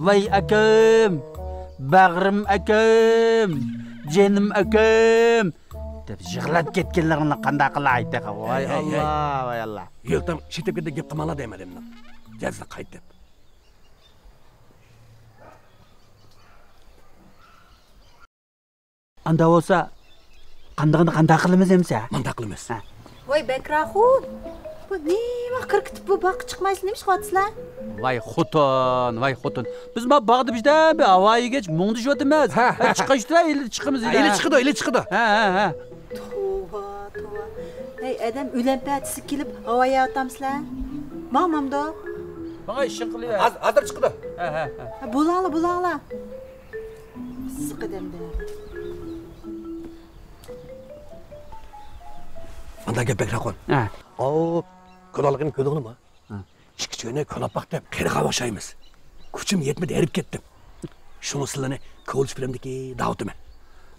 ۋاي ئاكام، باغرىم ئاكام، جېنىم ئاكام دەپ يىغلاپ كەتكەنلىرىڭنى قانداق قىلاي تېخى؟ ۋاي، ھەي، ھەي، ئاللا، ھەي، ۋاي ئاللا. يۆلتەم شېتىپ كېتىپ گەپ قىلماڭلار دەيمەن ئەمدى. جەزا قايتىپ. ئاندا بولسا، قاندىقىنى قانداق قىلىمىز ئەمسە؟ مانداق قىلىمىز. ھە. ۋاي بەكراخۇن، بۇ نېمە كىرىپ كېتىپ بۇ باغقا چىقمايسىز، نېمە ئىش قىلىۋاتىسىلەر؟ ۋاي خوتۇن، ۋاي خوتۇن. بىز ما باغدا بىردەم بىر ھاۋا يېگەچ مۇڭدىشىۋاتىمىز. ھە، ھە، ھە. چىقىشتۇرا، ئىلى چىقىمىز ھە، ئىلى. ئىلى چىقىدۇ، ئىلى چىقىدۇ. ھە، ھە، ھە. توۋا، توۋا. ھەي ئادەم، ئۆلەم پەتىسىگە كېلىپ ھاۋا يەۋاتامسىلەر؟ بارمامدۇ؟ ماڭا ئىشىڭ قىلىۋەر. ھاز-، ھازىر چىقىدۇ. ھە، ھە، ھە. ھە، بولاڭلا، بولاڭلا. سىقىدەمدە. ئانداق گەپ بەكرەك قىل. ھە. ئاۋۇ، كۆلالىقىنى كۆردۈڭلىمۇ؟ ھە. ئىككى چۆنى كۆلاپ باقتىم، قېرىغان ئوخشايمىز. كۈچۈم يەتمىدى، ھېرىپ كەتتىم. شۇڭا سىلەرنى كولىچ بىلەمدىكى داۋۇتىمەن.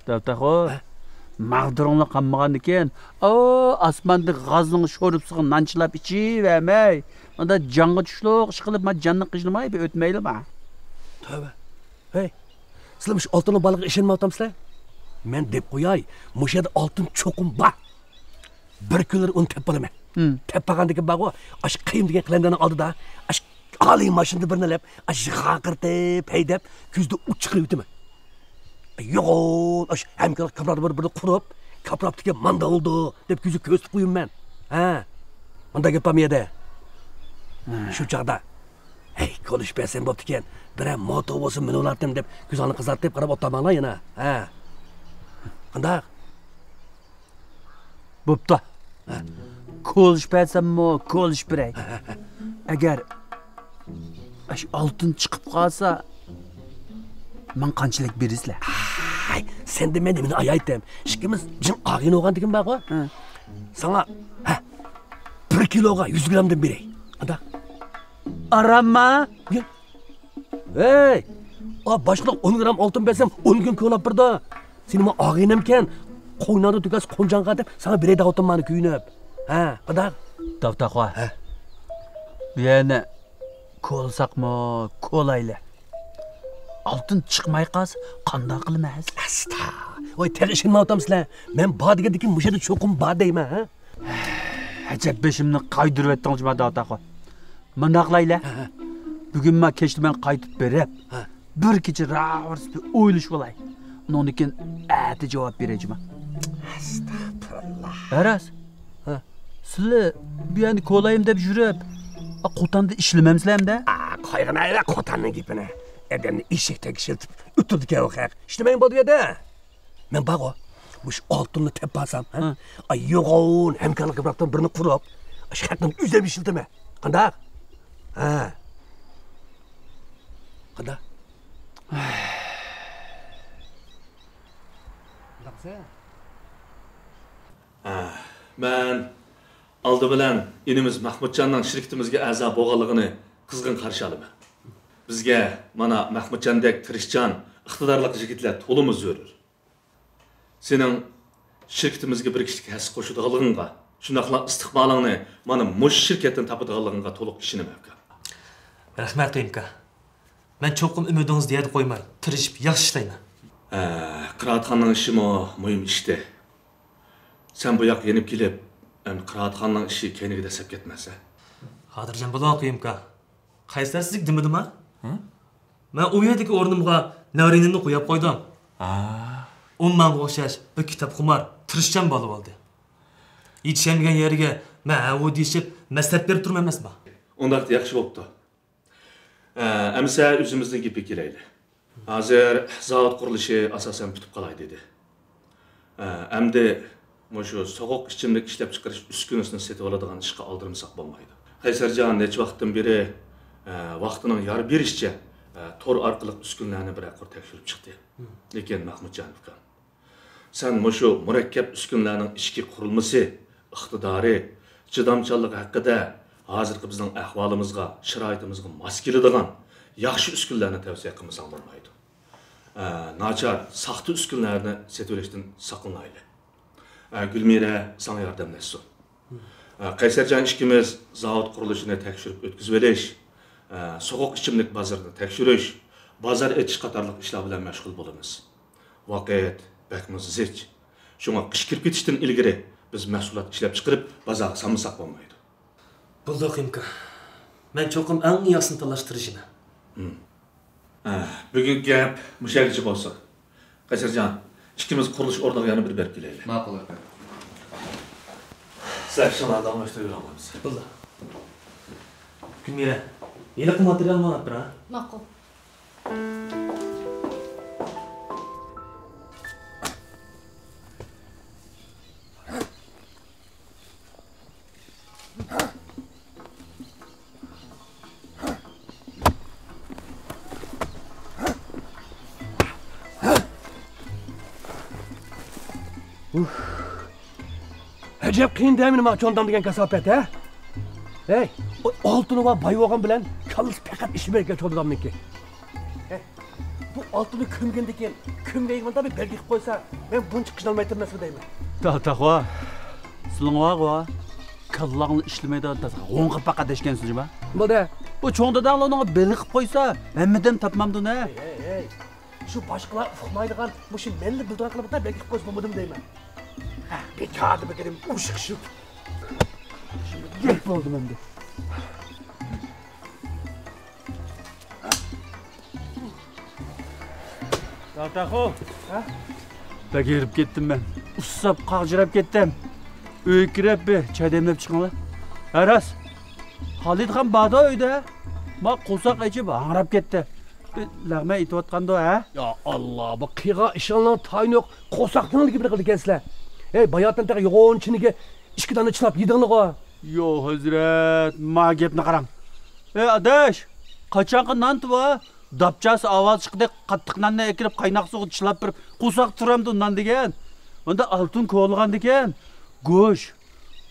داۋۇت ئاخۇ، ھە؟ ماغدۇرۇڭلار قانمىغاندىكىن، ئو، ئاسماندىكى غازنىڭ شورپىسىغا نان چىلاپ ئىچىۋەرمەي، ئاندا جانغا چۈشلۈك ئىش قىلىپ، ما جاننى قىينىماي بىر ئۆتمەيلىما. تۆۋە. ھەي، سىلەر مۇشۇ ئالتۇننىڭ بارلىقىغا ئىشەنمەيۋاتامسىلەر؟ مەن دەپ قوياي، مۇشۇ يەردە ئالتۇن چوقۇم بار. بىر كۈنلىرى ئۇنى تېپىپ ئالىمەن. ھىم. تېپىپ ئالغاندىكىن بارغۇ، ئاشۇ قېيۇم دېگەن قەلەندەرنىڭ ئالدىدا، ئاشۇ ئالىي ماشىنىدا بىرنى ئېلىپ، ئاشۇ خاقىرىتىپ ھەيدەپ، كۆزىدە ئوت چىقىرىۋېتىمەن. يوغان، ئاشۇ ھەمكارلىق كاپىراتى بىر، بىرنى قۇرۇپ، كاپىراتتىكى ماندا بولدى دەپ كۆزىگە كۆرسىتىپ قويىمەن. ھە. مۇنداق گەپ بارمۇ يەردە؟ ھە. شۇ چاغدا، ھەي، كولىچ بەرسەم بوپتىكەن، بىرەر موتور بولسا مىنىۋالاتتىم دەپ، كۆزۈڭلارنى قىزارتىپ قاراپ ئولتۇرماڭلار يەنە. ھە. قانداق؟ بوپتۇ. ھە. كولىچ بەرسەممۇ كولىچ بېرەي. ئەگەر ئاشۇ ئالتۇن چىقىپ قالسا، ماڭا قانچىلىك بېرىسىلەر؟ ھەي، سەندىن مەن نېمىنى ئايايتتىم؟ ئىككىمىز جىڭ ئاغىنە بولغاندىكىن بارغۇ. ھە. ساڭا، ھە، بىر كىلوغا يۈز گرامدىن بېرەي. قانداق؟ ئارامما؟ يا. ھەي، ئا، باشقىلار ئون گرام ئالتۇن بەرسەم، ئون كۈن كولاپ بېرىدۇ. سېنىڭمۇ ئاغىنەمكەن، قويناڭدا تۈگەس قونجاڭغا دەپ، ساڭا بېرەي دەۋاتىمەن مانا كۆيۈنۈپ. ھە، قانداق؟ داۋۇت ئاخۇ. ھە. بۇ يەرنى كولىساقمۇ كولايلى. ئالتۇن چىقماي قالسا، قانداق قىلىمىز؟ ئاستا. ۋاي، تېخى ئىشەنمەيۋاتامسىلەر؟ مەن بار دېگەندىكىن مۇشۇ يەردە چوقۇم بار دەيمەن، ھە؟ ئەجەب بېشىمنى قايدۇرۇۋەتتىڭ جۇما داۋۇت ئاخۇ. مۇنداق قىلايلى. ھە، ھە. بۈگۈن ما كەچتە مەن قايتىپ بېرىپ، ھە، بىر كېچە راۋۇرۇس بىر ئويلىشىپ ئالاي. ئۇنىڭدىن كېيىن ئەتە جاۋاب بېرەي جۇما. ئەستەغپۇرۇللا. ھە، راست. ھە. سىلەر بۇ يەرنى كولايمەن دەپ يۈرۈپ، ئا، قوتاندا ئىشلىمەمسىلەر ئەمدى؟ ئا، قويغىنايلى قوتاننىڭ گېپىنى. ئادەمنى ئېشەكتەك ئىشلىتىپ ئۆتتۈرىدىكەن ئۇ خەق. ئىشلىمەيمەن بولدى يەردە. مەن بارغۇ، مۇشۇ ئالتۇننى تېپىپ ئالسام، ھە؟ ھە. ئاي، يوغان ھەمكارلىق كاپىراتىدىن بىرنى قۇرۇپ، ئاشۇ خەقنى ئۆزۈم ئىشلىتىمەن. قانداق؟ ھە. قانداق؟ قانداق قىلسا؟ ھە، مەن ئالدى بىلەن ئىنىمىز مەخمۇتجاننىڭ شىركىتىمىزگە ئەزا بولغانلىقىنى قىزغىن قارشى ئالىمەن. بىزگە مانا مەخمۇتجاندەك تىرىشچان، ئىقتىدارلىق يىگىتلەر تولىمۇ زۆرۈر. سېنىڭ شىركىتىمىزگە بىر كىشىلىك ھەسسە قوشىدىغانلىقىڭغا، شۇنداقلا ئىستىقبالىڭنى مانا مۇشۇ شىركەتتىن تاپىدىغانلىقىڭغا تولۇق ئىشىنىمەن، ئاكا. رەھمەت، قېيۇم ئاكا. مەن چوقۇم ئۈمىدىڭىزنى يەردە قويماي، تىرىشىپ ياخشى ئىشلەيمەن. ھە، قىرائەتخانىنىڭ ئىشىمۇ مۇھىم ئىشتى. سەن بۇ ياققا يېنىپ كېلىپ، ئەمدى قىرائەتخانىنىڭ ئىشى كەينىگە دەسسەپ كەتمەسە. خاتىرجەم بولۇڭ، قېيۇم ئاكا. قەيسەرسىزلىك دېمىدىما؟ ھە؟ مەن ئۇ يەردىكى ئورنۇمغا نەۋرىنىمنى قويۇپ قويدۇم. ھا. ئۇ ماڭا ئوخشاش بىر كىتابخۇمار، تىرىشچان بالا بولدى. يېتىشەلمىگەن يەرگە مەن ھەۋۇ دېيىشىپ، مەسلىھەت بېرىپ تۇرىمەن ئەمەسمۇ؟ ئۇنداقتا ياخشى بوپتۇ. ئە، ئەمىسە ئۆزىمىزنىڭ گېپىگە كېلەيلى. ھازىر زاۋۇت قۇرۇلۇشى ئاساسەن پۈتۈپ قالاي دېدى. ئە، ئەمدى مۇشۇ سوغۇق ئىچىملىك ئىشلەپچىقىرىش ئۈسكۈنىسىنى سېتىۋالىدىغان ئىشقا ئالدىرمىساق بولمايدۇ. قەيسەرجان نەچچە ۋاقىتتىن بېرى، ئە، ۋاقتىنىڭ يار بېرىشىچە، ئە، تور ئارقىلىق ئۈسكۈنىلەرنى بىرەر قۇر تەكشۈرۈپ چىقتى. لېكىن مەخمۇتجان ئۇكام، سەن مۇشۇ مۇرەككەپ ئۈسكۈنىلەرنىڭ ئىچكى قۇرۇلمىسى، ئىقتىدارى، چىدامچانلىقى ھەققىدە ھازىرقى بىزنىڭ ئەھۋالىمىزغا، شارائىتىمىزغا ماس كېلىدىغان ياخشى ئۈسكۈنىلەرنى تەۋسىيە قىلمىساڭ بولمايدۇ. ئە، ناچار، ساختا ئۈسكۈنىلەرنى سېتىۋېلىشتىن ساقلىنايلى. ئە، گۈلمىرە ساڭا ياردەملەشسۇن. ئە، قەيسەرجان ئىككىمىز زاۋۇت قۇرۇلۇشىنى تەكشۈرۈپ ئۆتكۈزۈۋېلىش، ئە، سوغۇق ئىچىملىك بازىرىنى تەكشۈرۈش، بازار ئېچىش قاتارلىق ئىشلار بىلەن مەشغۇل بولىمىز. ۋاقىت بەكمۇ زىچ. شۇڭا قىش كىرىپ كېتىشتىن ئىلگىرى بىز مەھسۇلات ئىشلەپچىقىرىپ، بازارغا سالمىساق بولمايدۇ. بولدى، قېيۇم ئاكا. مەن چوقۇم ئەڭ ياخشىسىنى تاللاشقا تىرىشىمەن. ھە، بۈگۈنكى گەپ مۇشۇ يەرگىچە بولسۇن. قەيسەرجان، ئىككىمىز قۇرۇلۇش ئورنىغا يەنە بىر بېرىپ كېلەيلى. ماقۇل، ئاكا. سىلەر ئىشىڭلارنى داۋاملاشتۇرۇۋېرىڭلار. بولدى. گۈلمىرە، ھېلىقى ماتېرىيالنى ماڭا ئەپ بېرە. ماقۇل. ئەجەب قىيىن دەيمەن ماڭا چوڭ دادام دېگەن كاساپەت، ھە؟ ھەي، ئۇ ئالتۇنى بار باي بولغان بىلەن كاللىسى پەقەت ئىشلىمەيدىكەن چوڭ دادامنىڭكى. ھەي، بۇ ئالتۇننى كۆمگەندىن كېيىن كۆمگەن يېرىڭدا بىر بەلگە قىلىپ قويسا، مەن بۇنچە قىينالمايتتىم ئەمەسمۇ دەيمەن. داداخۇا، سىلىڭ بارغۇ، كاللاڭلا ئىشلىمەيدىغان تازا غوڭغا پەقەت دەشكەنسىز جۇما. بولدى. بۇ چوڭ داداڭلا ئۇنىڭغا بەلگە قىلىپ قويسا، ھەممىدىن تاپمامدۇ نە؟ ھەي، ھەي، ھەي. شۇ باشقىلار ئۇقمايدىغان، مۇشۇ مەنلا بىلىدىغان قىلىمدا بەلگە قىلىپ قويسا بولمىدىمۇ دەيمەن. ھە، بىكاردا بىر گېپىم ئۇششۇق شۇ. گەپ بولدى مەندە. داداخۇ. ھە؟ بەك ھېرىپ كەتتىم مەن. ئۇسساپ، قاغجىراپ كەتتىم. ئۆيگە كىرىپ بىر چاي دەملەپ چىقىڭلار. ھە، راست. خالىدخان باردۇ ئۆيدە. ما قورساق ئېچىپ ھاڭراپ كەتتى. بىر لەغمەن ئېتىۋاتقاندۇ، ھە؟ يا ئاللا، بۇ قىلغان ئىشىڭلارنىڭ تايىنى يوق. قورساقنىڭ گېپىنى قىلىدىكەنسىلەر. ھەي، باياتىن تېخى يوغان چىنىگە ئىككى دانە چىلاپ يېدىڭلىغۇ. يو، ھەزرەت، ما گەپنى قاراڭ. ھەي، ئاداش، قاچانقى نانتى بار؟ داپچاسى ئاۋاز چىقتى، قاتتىق ناننى ئەكىرىپ، قايناق سۇغا چىلاپ بېرىپ، قورساق تۇرامدۇ نان دېگەن. ئۇندا ئالتۇن كولىغاندىكەن. گۆش،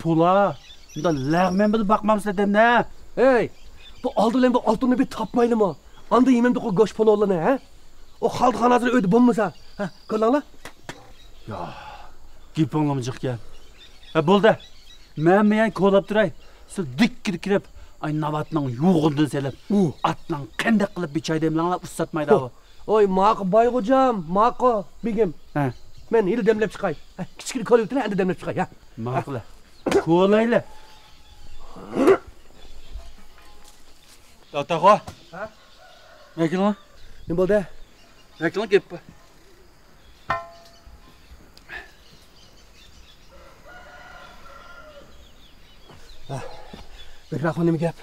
پۇلا، ئۇندا لەغمەن بىلەن باقمامسىلەر دەمنە. ھەي، بۇ ئالدى بىلەن بۇ ئالتۇننى بىر تاپمايلىمۇ؟ ئاندىن يېمەمدۇق ئۇ گۆش پۇلىلىنى، ھە؟ ئۇ خالىدخان ھازىر ئۆيدە بولمىسا، ھە، كۆردۈڭلار؟ يا، گېپىڭلارمۇ جىقكەن. ھە، بولدى. مەن مېيەن كولاپ تۇراي. سىز دىككىدە كىرىپ، ئاي ناۋاتنىڭ يوغىنىدىن سېلىپ، ئۇ. ئاتنىڭ قېندەك قىلىپ بىر چاي دەملەڭلار، ئۇسساتمايدۇ ئۇ. ھوي، ماقۇل بايغوجام، ماقۇل بېگىم. ھە. مەن ھېلى دەملەپ چىقاي. ھە، كىچىككىنە كولا ئۆتۈنە، ئەندى دەملەپ چىقاي، ھە. ماقۇل. كولايلى. داداخۇا. ھە؟ مەكىلىڭ. نېمە بولدى؟ مەكىلىڭ گەپ بار. ھە. بەكرەخۇ نېمە گەپ؟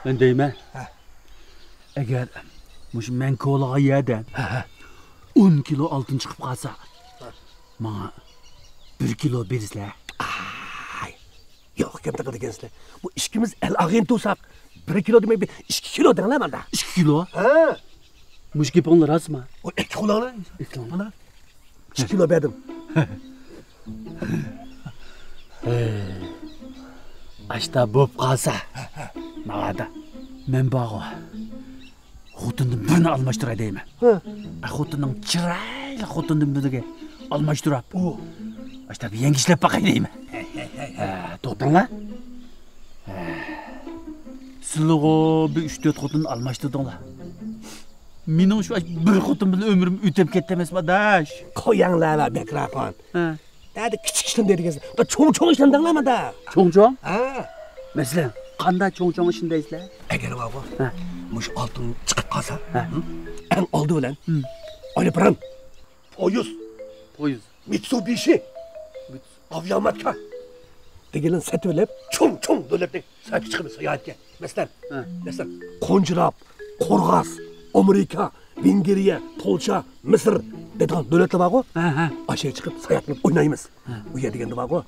مەن دەيمەن. ھە. ئەگەر مۇشۇ مەن كولىغان يەردىن ھە، ھە. ئون كىلو ئالتۇن چىقىپ قالسا، ھە. ماڭا بىر كىلو بېرىسىلەر. ئاي، يوق گەپنى قىلىدىكەنسىلەر. بۇ ئىككىمىز ئەل ئاغىنە تۇرساق، بىر كىلو دېمەي، بىر ئىككى كىلو دەڭلار ماندا. ئىككى كىلو؟ ھە. مۇشۇ گېپىڭلار راستمۇ؟ ئۇ ئەكە قۇلاڭلار. ئەكە قۇلاڭلار. مانا. ئىككى كىلو بەردىم. ئاشتا بوپ قالسا، ناۋادا. مەن بارغۇ. خوتۇندىن بىرنى ئالماشتۇراي دەيمەن. ھە. ئە، خوتۇننىڭ چىرايلىق خوتۇندىن بىرىگە ئالماشتۇراپ. ئۇ. ئاشتا بىر يەڭگە ئىشلەپ باقاي دەيمەن. ھە، توختاڭلار. ھە. سىلىغۇ بىر ئۈچ تۆت خوتۇن ئالماشتۇردۇڭلار. مېنىڭ شۇ بىر خوتۇن بىلەن ئۆمرۈم ئۆتۈپ كەتتى ئەمەسمۇ، ئاداش؟ قوياڭلار، بەكرەخان. ھە. نەدە كىچىك ئىشلىرىنى دەيدىكەنسىلەر. دا چوڭ-چوڭ ئىشلىرىنى دەڭلار ماندا. چوڭ-چوڭ؟ ھە. مەسىلەن، قانداق چوڭ-چوڭ ئىشنى دەيسىلەر؟ ئەگەر بارغۇ، ھە. مۇشۇ ئالتۇن چىقىپ قالسا، ھە. ھە؟ ئەڭ ئالدى بىلەن ھىم. ئايروپىلان. پويىز. پويىز. مىتسۇبىشى. مىتسۇ. ئاۋىاماتكا. دېگەنلەرنى سېتىۋېلىپ، چوڭ-چوڭ دۆلەتنى سەپكە چىقىمىز ساياھەتكە. مەسىلەن، ھە. مەسىلەن، قونجىراپ، قورغاس، ئامېرىكا، ۋېنگرىيە، پولشا، مىسىر دەيدىغان دۆلەتلەر بارغۇ. ھە، ھە. ئاشۇ يەرگە چىقىپ ساياھەت قىلىپ ئوينايمىز. ھە. ئۇ يەر دېگەندە بارغۇ.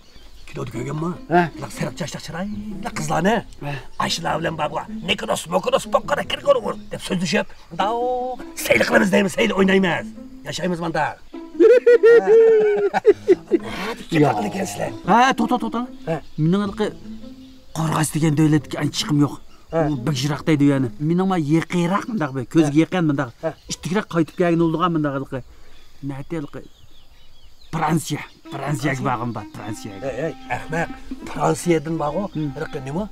كىنودا كۆرگەنما؟ ھە. بۇنداق سېرىق چاچلىق چىرايلىق قىزلارنى. ھە. ئاشۇلار بىلەن بارغۇ. نىكودوس، موكودوس، پوككىدە كىرگۇرغۇر دەپ سۆزلىشىپ، مۇنداق سەيلە قىلىمىز دەيمىز، سەيلە ئوينايمىز. ياشايمىز ماندا. ھە، توختا، توختا. ھە. مېنىڭ ھېلىقى قورغاس دېگەن دۆلەتكە ئانچە چىقىم يوق. ھە. ئۇ بەك يىراق دەيدۇ يەنى. مېنىڭ ما يېقىنراق مۇنداق بىر، كۆزگە ھە. يېقىن مۇنداق. ھە. ئىتتىكرەك قايتىپ كەلگىنى بولىدىغان مۇنداق ھېلىقى. نەتە ھېلىقى؟ فرانسىيە. فرانسىيەگە بارغۇم بار، فرانسىيەگە. ھەي، ھەي، ئەخمەق. فرانسىيەدىن بارغۇ، ھىم. ھېلىقى نېمە؟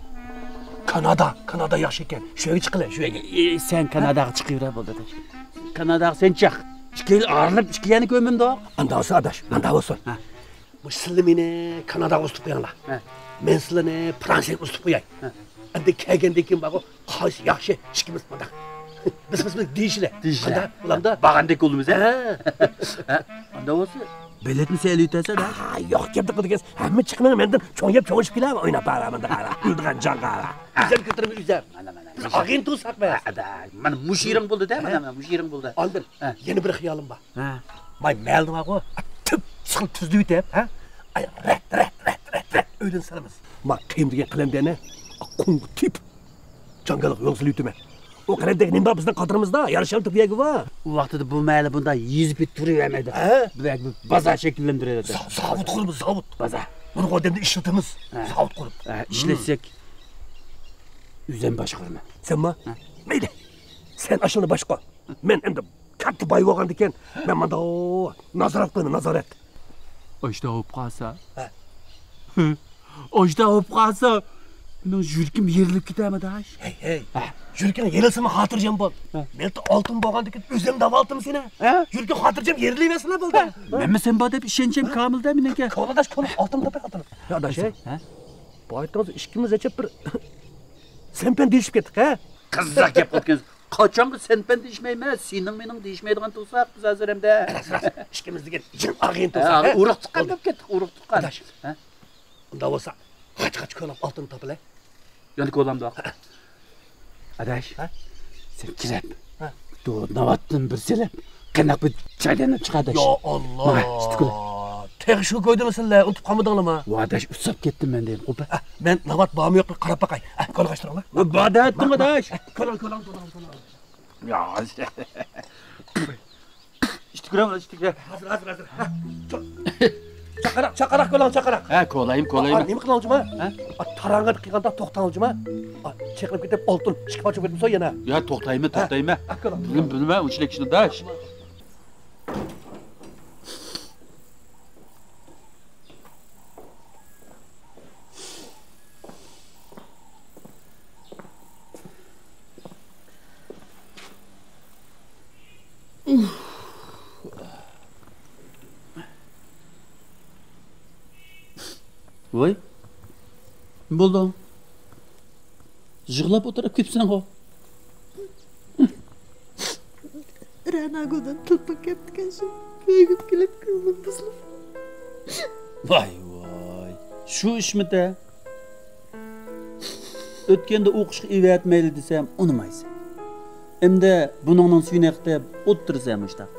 كانادا. كانادا ياخشى ئىكەن. شۇ يەرگە چىققىلى، شۇ يەرگە. ئى، سەن كاناداغا چىقىۋېرە بولدى. كاناداغا سەن چىق. ئىككى يىل ئايرىلىپ، ئىككى يەرنى كۆرمىدۇق. ئاندا بولسا، ئاداش، ئاندا بولسۇن. ھە. مۇشۇ سىلى مېنى كاناداغا ئۇزىتىپ قويۇڭلار. ھە. مەن سىلىنى فرانسىيەگە ئۇزىتىپ قوياي. ھە. ئەمدى كەلگەندىن كېيىن بارغۇ، قايسى ياخشى، ئىككىمىز مۇنداق. بىز، بىز، بىز دېيىشلى. دېيىشلى. قانداق، بولامدا؟ بارغاندەك بولىمىز، ھە؟ ھە. ھە، ئاندا بولسا، بېلەتنى سەل ئۆتەسەن، ھە؟ ئا، يوق گەپنى قىلىدىكەنسىز. ھەممە چىقىمىڭ مەندىن چوڭ يەپ چوڭ ئىشىپ كېلە، ئويناپ بارا، مۇنداق ئارا. ئۆلىدىغان جاڭغا ئارا. ئىزدەپ كۆتۈرمە ئۆزەم. مانا، مانا. بىز ئاغىنە تۇرساق بەس. ھە، مانا مۇشۇ يېرىڭ بولدى-دە، مانا، ھە؟ مانا مۇشۇ يېرىڭ بولدى. ئاندىن ھە. يەنە بىر خىيالىم بار. ھە. ماي مەلدە بارغۇ، تۈپ سىخىل تۈزلىۋېتىپ، ھە؟ ئاي، رەت، رەت، رەت، رەت، رەت، ئۆيدىن سالىمىز. ما قېيىم دېگەن قەلەندەرنى قۇمغا تېپىپ، جاڭگاللىق يولغا سېلىۋېتىمەن. ئۇ قەرەتتىكى نېمە بار بىزنىڭ قاتىرىمىزدا؟ يارىشالتۇر بۇ يەرگە بار. ئۇ ۋاقتىدا بۇ مەھەللە بۇنداق يېزىپ تۇرۇۋەرمەيدۇ. ھە؟ بۇ يەرگە بىر بازار شەكىللەندۈرۈۋېتىدۇ. زا-، زاۋۇت قۇرىمىز، زاۋۇت. بازار. بۇنى ئادەمنى ئىشلىتىمىز. ھە. زاۋۇت قۇرۇپ. ھە، ئىشلەتسەك، ئۆزۈم باشقۇرىمەن. سەنمۇ؟ ھە. مەيلى. سەن ئاشۇنى باشقۇر. مەن ئەمدى كاتتا باي بولغاندىكىن، مەن مۇنداق نازارەت قىلىمەن، نازارەت. ئاشتا بولۇپ قالسا. ھە. ئاشتا بولۇپ قالسا، مېنىڭ يۈرىكىم يېرىلىپ كېتەرمۇ داش؟ ھەي، ھەي. ھە. يۈرىكىڭ يېرىلسىمۇ خاتىرجەم بول. ھە. مەن ئالتۇن بولغاندىكىن ئۆزۈم داۋالىتىمەن سېنى. ھە. يۈرىكىڭ خاتىرجەم يېرىلىۋەرسىنە بولدى. ھە. مەنمۇ سەن بار دەپ ئىشەنچىم كامىل دە مېنىڭكى. كولا داش، كولا، ئالتۇن تاپاي، ئالتۇن. يا داش، ھەي. ھە؟ بۇ ئايتىڭىز ئىككىمىز ئەجەب بىر سەن-پەن دېيىشىپ كەتتۇق، ھە؟ قىزىق گەپ قىلىدىكەنسىز. قاچانغى سەن-پەن دېيىشمەيمەن، سېنىڭ مېنىڭ دېيىشمەيدىغان تۇرساق بىز ھازىر ئەمدى. راست، راست. ئىككىمىز دېگەن جىن ئاغىن تۇرساق، ھە، ھە؟ ئۇرۇق تۇغقان بولۇپ كەتتۇق، ئۇرۇق تۇغقان. ئاداش. ھە؟ ئۇنداق بولسا، قاچ-قاچ كولاپ ئالتۇن تاپىلە. يەنە كولامدۇق. ئاداش، ھە؟ سەن كېلەپ، ھە؟ دۇ ناۋاتتىن بىر سېلىپ، قېنىق بىر چاي دەملەپ چىق، ئاداش. يا ئاللا! مانا، ئىشتە كولا. تېخى شۇ كويدىمۇ سىلەر؟ ئۇنتۇپ قالمىدىڭلارمۇ؟ ۋا ئاداش، ئۇسساپ كەتتىم مەن دېگەن قوپا. ھە، مەن ناۋات بارمۇ يوقمۇ قاراپ باقاي. ھە، كولا قاچتۇرۇڭلار. ۋا بار دەۋەتتىڭ، ئاداش. ھە، كولا، كولا، كولا، كولا. يا. ئىشتە كىرەم، ئىشتە كىرە. ھازىر، ھازىر، ھازىر. ھە. چاقىراق، چاقىراق كولاڭ، چاقىراق. ھە، كولايمەن، كولايمەن. نېمە قىلاڭ جۇما؟ ھە؟ تاراڭغا قىلغاندا توختاڭ جۇما. چېقىلىپ كېتىپ ئالتۇن ئىشىك ئاچىپ كەتمىسۇن يەنە. يا، توختايمەن، توختايمەن. ھە، كولاڭ. بىلمە، بىلمە، ئۇنچىلىك ئىشنى داش. ۋاي، نېمە بولدۇڭ؟ يىغلاپ ئولتۇرۇپ كېتىپسەنغۇ. رەناگۈلدىن تېلېفون كەپتىكەن شۇ. كۆرگۈم كېلىپ كۆڭلۈم بۇزۇلۇپ. ۋاي ۋاي، شۇ ئىشمىتە؟ ئۆتكەندە ئوقۇشقا ئېۋەتمەيلى دېسەم ئۇنىمايسەن. ئەمدى بۇنىڭنىڭ سۈيىنى ئېقىتىپ ئولتۇرىسەن مۇشتاق.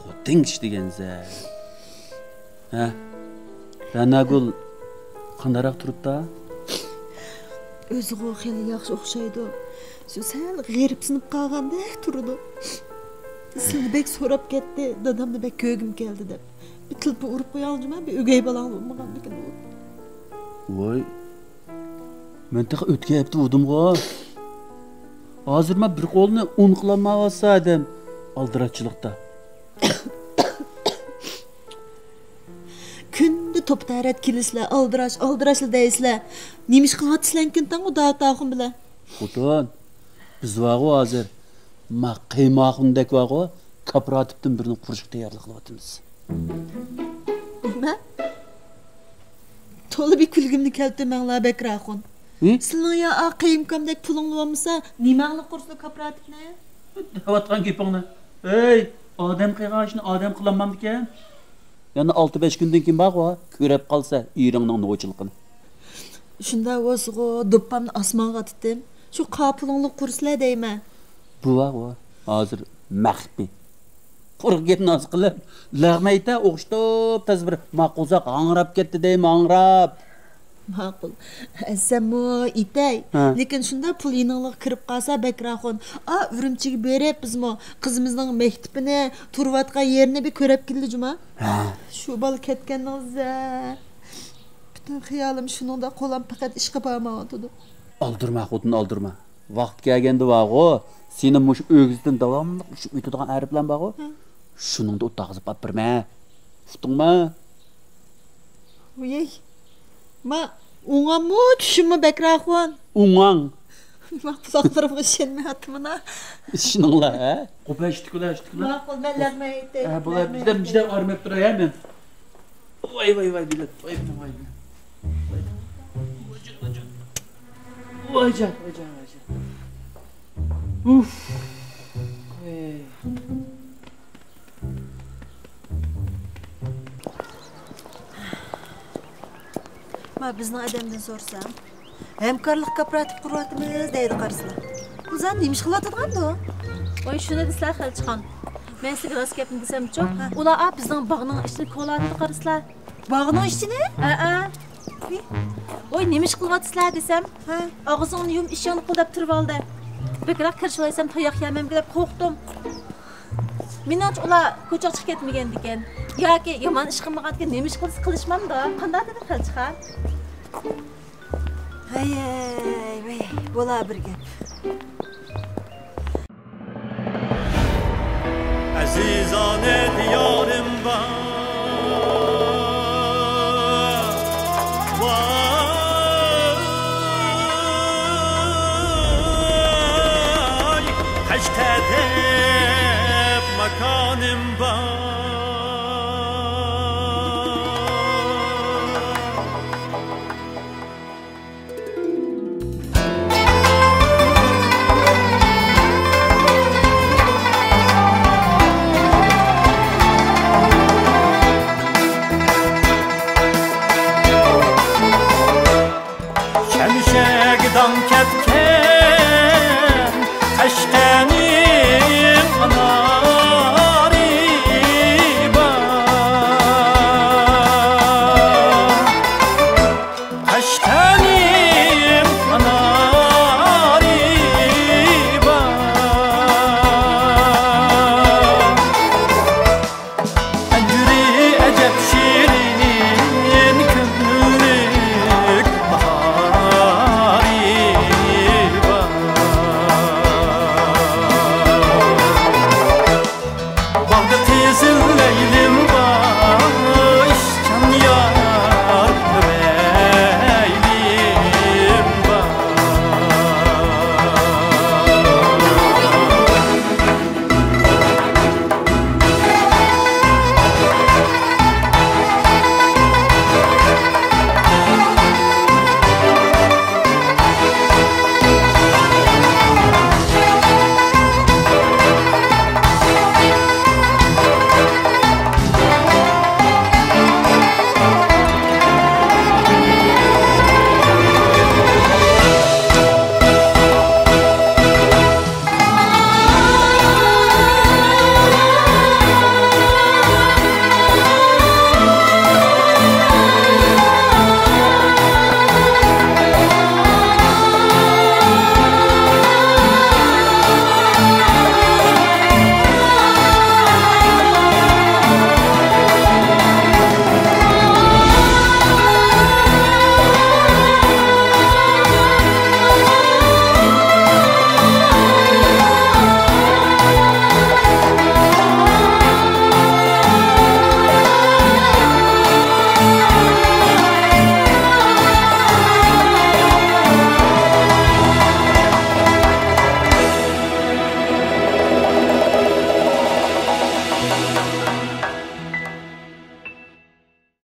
خوتۇن كىشى دېگەنسەن. ھە، رەناگۈل قانداقراق تۇرۇپتا؟ ئۆزىغۇ خېلى ياخشى ئوخشايدۇ. شۇ سەل غېرىبسىنىپ قالغاندەك تۇرىدۇ. سىلىنى بەك سوراپ كەتتى، دادامنى بەك كۆرگۈم كەلدى دەپ. بىر تېلېفون ئۇرۇپ قوياڭ جۇما، بىر ئۆگەي بالاڭ بولمىغاندىكىن ئۇ. ۋاي، مەن تېخى ئۆتكەن ھەپتە ئۇردۇمغۇ. ھازىر مەن بىر قولنى ئۇن قىلالمايۋاتسا ئادەم ئالدىراشچىلىقتا. كۈندە توپا-تارەت كېلىسىلەر، ئالدىراش، ئالدىراشلا دەيسىلەر. نېمە ئىش قىلىۋاتىسىلەركىن تاڭ ئۇ داۋۇت ئاخۇن بىلەن؟ خوتۇن، بىز بارغۇ ھازىر، ما قەيۇم ئاخۇندەك بارغۇ، كوپىراتىپتىن بىرنى قۇرۇشقا تەييارلىق قىلىۋاتىمىز. نېمە؟ تولا بىر كۈلگۈمنى كەلتۈرمەڭلار بەكرى ئاخۇن. ھى؟ سىلىنىڭ يا ئا قېيۇمكامدەك پۇلۇڭلا بولمىسا، نېمەڭلىك قۇرسىلا كوپىراتىپنى؟ دەۋاتقان گېپىڭنى. ھەي، ئادەم قىلغان ئىشنى ئادەم قىلالمامدىكەن؟ يەنە ئالتە بەش كۈندىن كېيىن بارغۇ، كۆرۈپ قالسا ئېرىڭنىڭ نوچىلىقىنى. شۇنداق بولسىغۇ، دوپپامنى ئاسمانغا ئاتتىم. شۇ قا پۇلۇڭلۇق قۇرسىلا دەيمەن. بۇ بارغۇ، ھازىر مەخپىي. قۇرۇق گەپنى ئاز قىلىپ، لەغمەن ئېيتە ئوخشىتىپ تازا بىر ماقۇلساق ھاڭراپ كەتتى دەيمەن، ھاڭراپ. ماقۇل. سەنمۇ ئېيتەي. ھە. لېكىن شۇنداق پۇل يېنىڭلارغا كىرىپ قالسا بەكرى ئاخۇن. ئا، ئۈرۈمچىگە بېرىپ بىزمۇ قىزىمىزنىڭ مەكتىپىنى، تۇرۇۋاتقان يېرىنى بىر كۆرۈپ كېلىلى جۇما. ھە. شۇ بالا كەتكەندىن زە-، پۈتۈن خىيالىم شۇنىڭدا، قولام پەقەت ئىشقا بارمايۋاتىدۇ. ئالدىرىما، خوتۇن، ئالدىرىما. ۋاقىت كەلگەندە بارغۇ، سېنى مۇشۇ ئۆگزىدىن داۋاملىق ئۇچۇپ ئۆتىدىغان ئايروپىلان بارغۇ، ھە. شۇنىڭدا ئولتۇرغۇزۇپ ئاپىرىمەن. ئۇقتۇڭما؟ ۋىي، ما ئوڭاممۇ، چۈشۈممۇ بەكرى ئاخۇن؟ ئوڭاڭ. ما قۇلاقلىرىمغا ئىشەنمەيۋاتىمەن ھە. ئىشىنىڭلار ھە؟ قوپە ئىشتىكىلەر، ئىشتىكىلەر. ماقۇل، مەن لەغمەن ئېيتتىم. ھە، بۇلار بىزدە، بىزدە ئارمەپ تۇراي ھە مەن. ۋاي، ۋاي، ۋاي، بىلەت، ۋاي، ۋاي، ۋاي. ۋايجان، ۋايجان، ۋايجان. ئۇف. ۋاي. ما بىزنىڭ ئادەمدىن سورىسام، ھەمكارلىق كوپىراتىپ قۇرۇۋاتىمىز دەيدۇ قارىسىلا. بۇ زادى نېمە ئىش قىلىۋاتىدىغاندۇ؟ ۋاي، شۇنى دېسىلە خەلچىخان. مەن سىزگە راست گەپنى دېسەمچۇ، ھە. ئۇلار ئا بىزنىڭ باغنىڭ ئىچىنى كولاتىدۇ قارىسىلا. باغنىڭ ئىچىنى؟ ھەئە. ۋوي، نېمە ئىش قىلىۋاتىسىلەر دېسەم، ھە. ئاغزىڭنى يۇم، ئىشىڭنى قىل دەپ تۇرۇۋالدى. بەكرەك كىرىشىۋالسام تاياق يەرمەنمۇ دەپ قورقتۇم. مېنىڭچە ئۇلار كوچىغا چىقىپ كەتمىگەندىكەن. ياكى يامان ئىش قىلمىغاندىكەن، نېمە ئىش قىلسا قىلىشمامدۇ؟ قانداق دېدى خەلچىخان؟ ۋەي، ۋەي، بولا بىر گەپ. ئەزىزانە دىيارىم بار، ۋاي، قەشقەر دەپ ماكانىم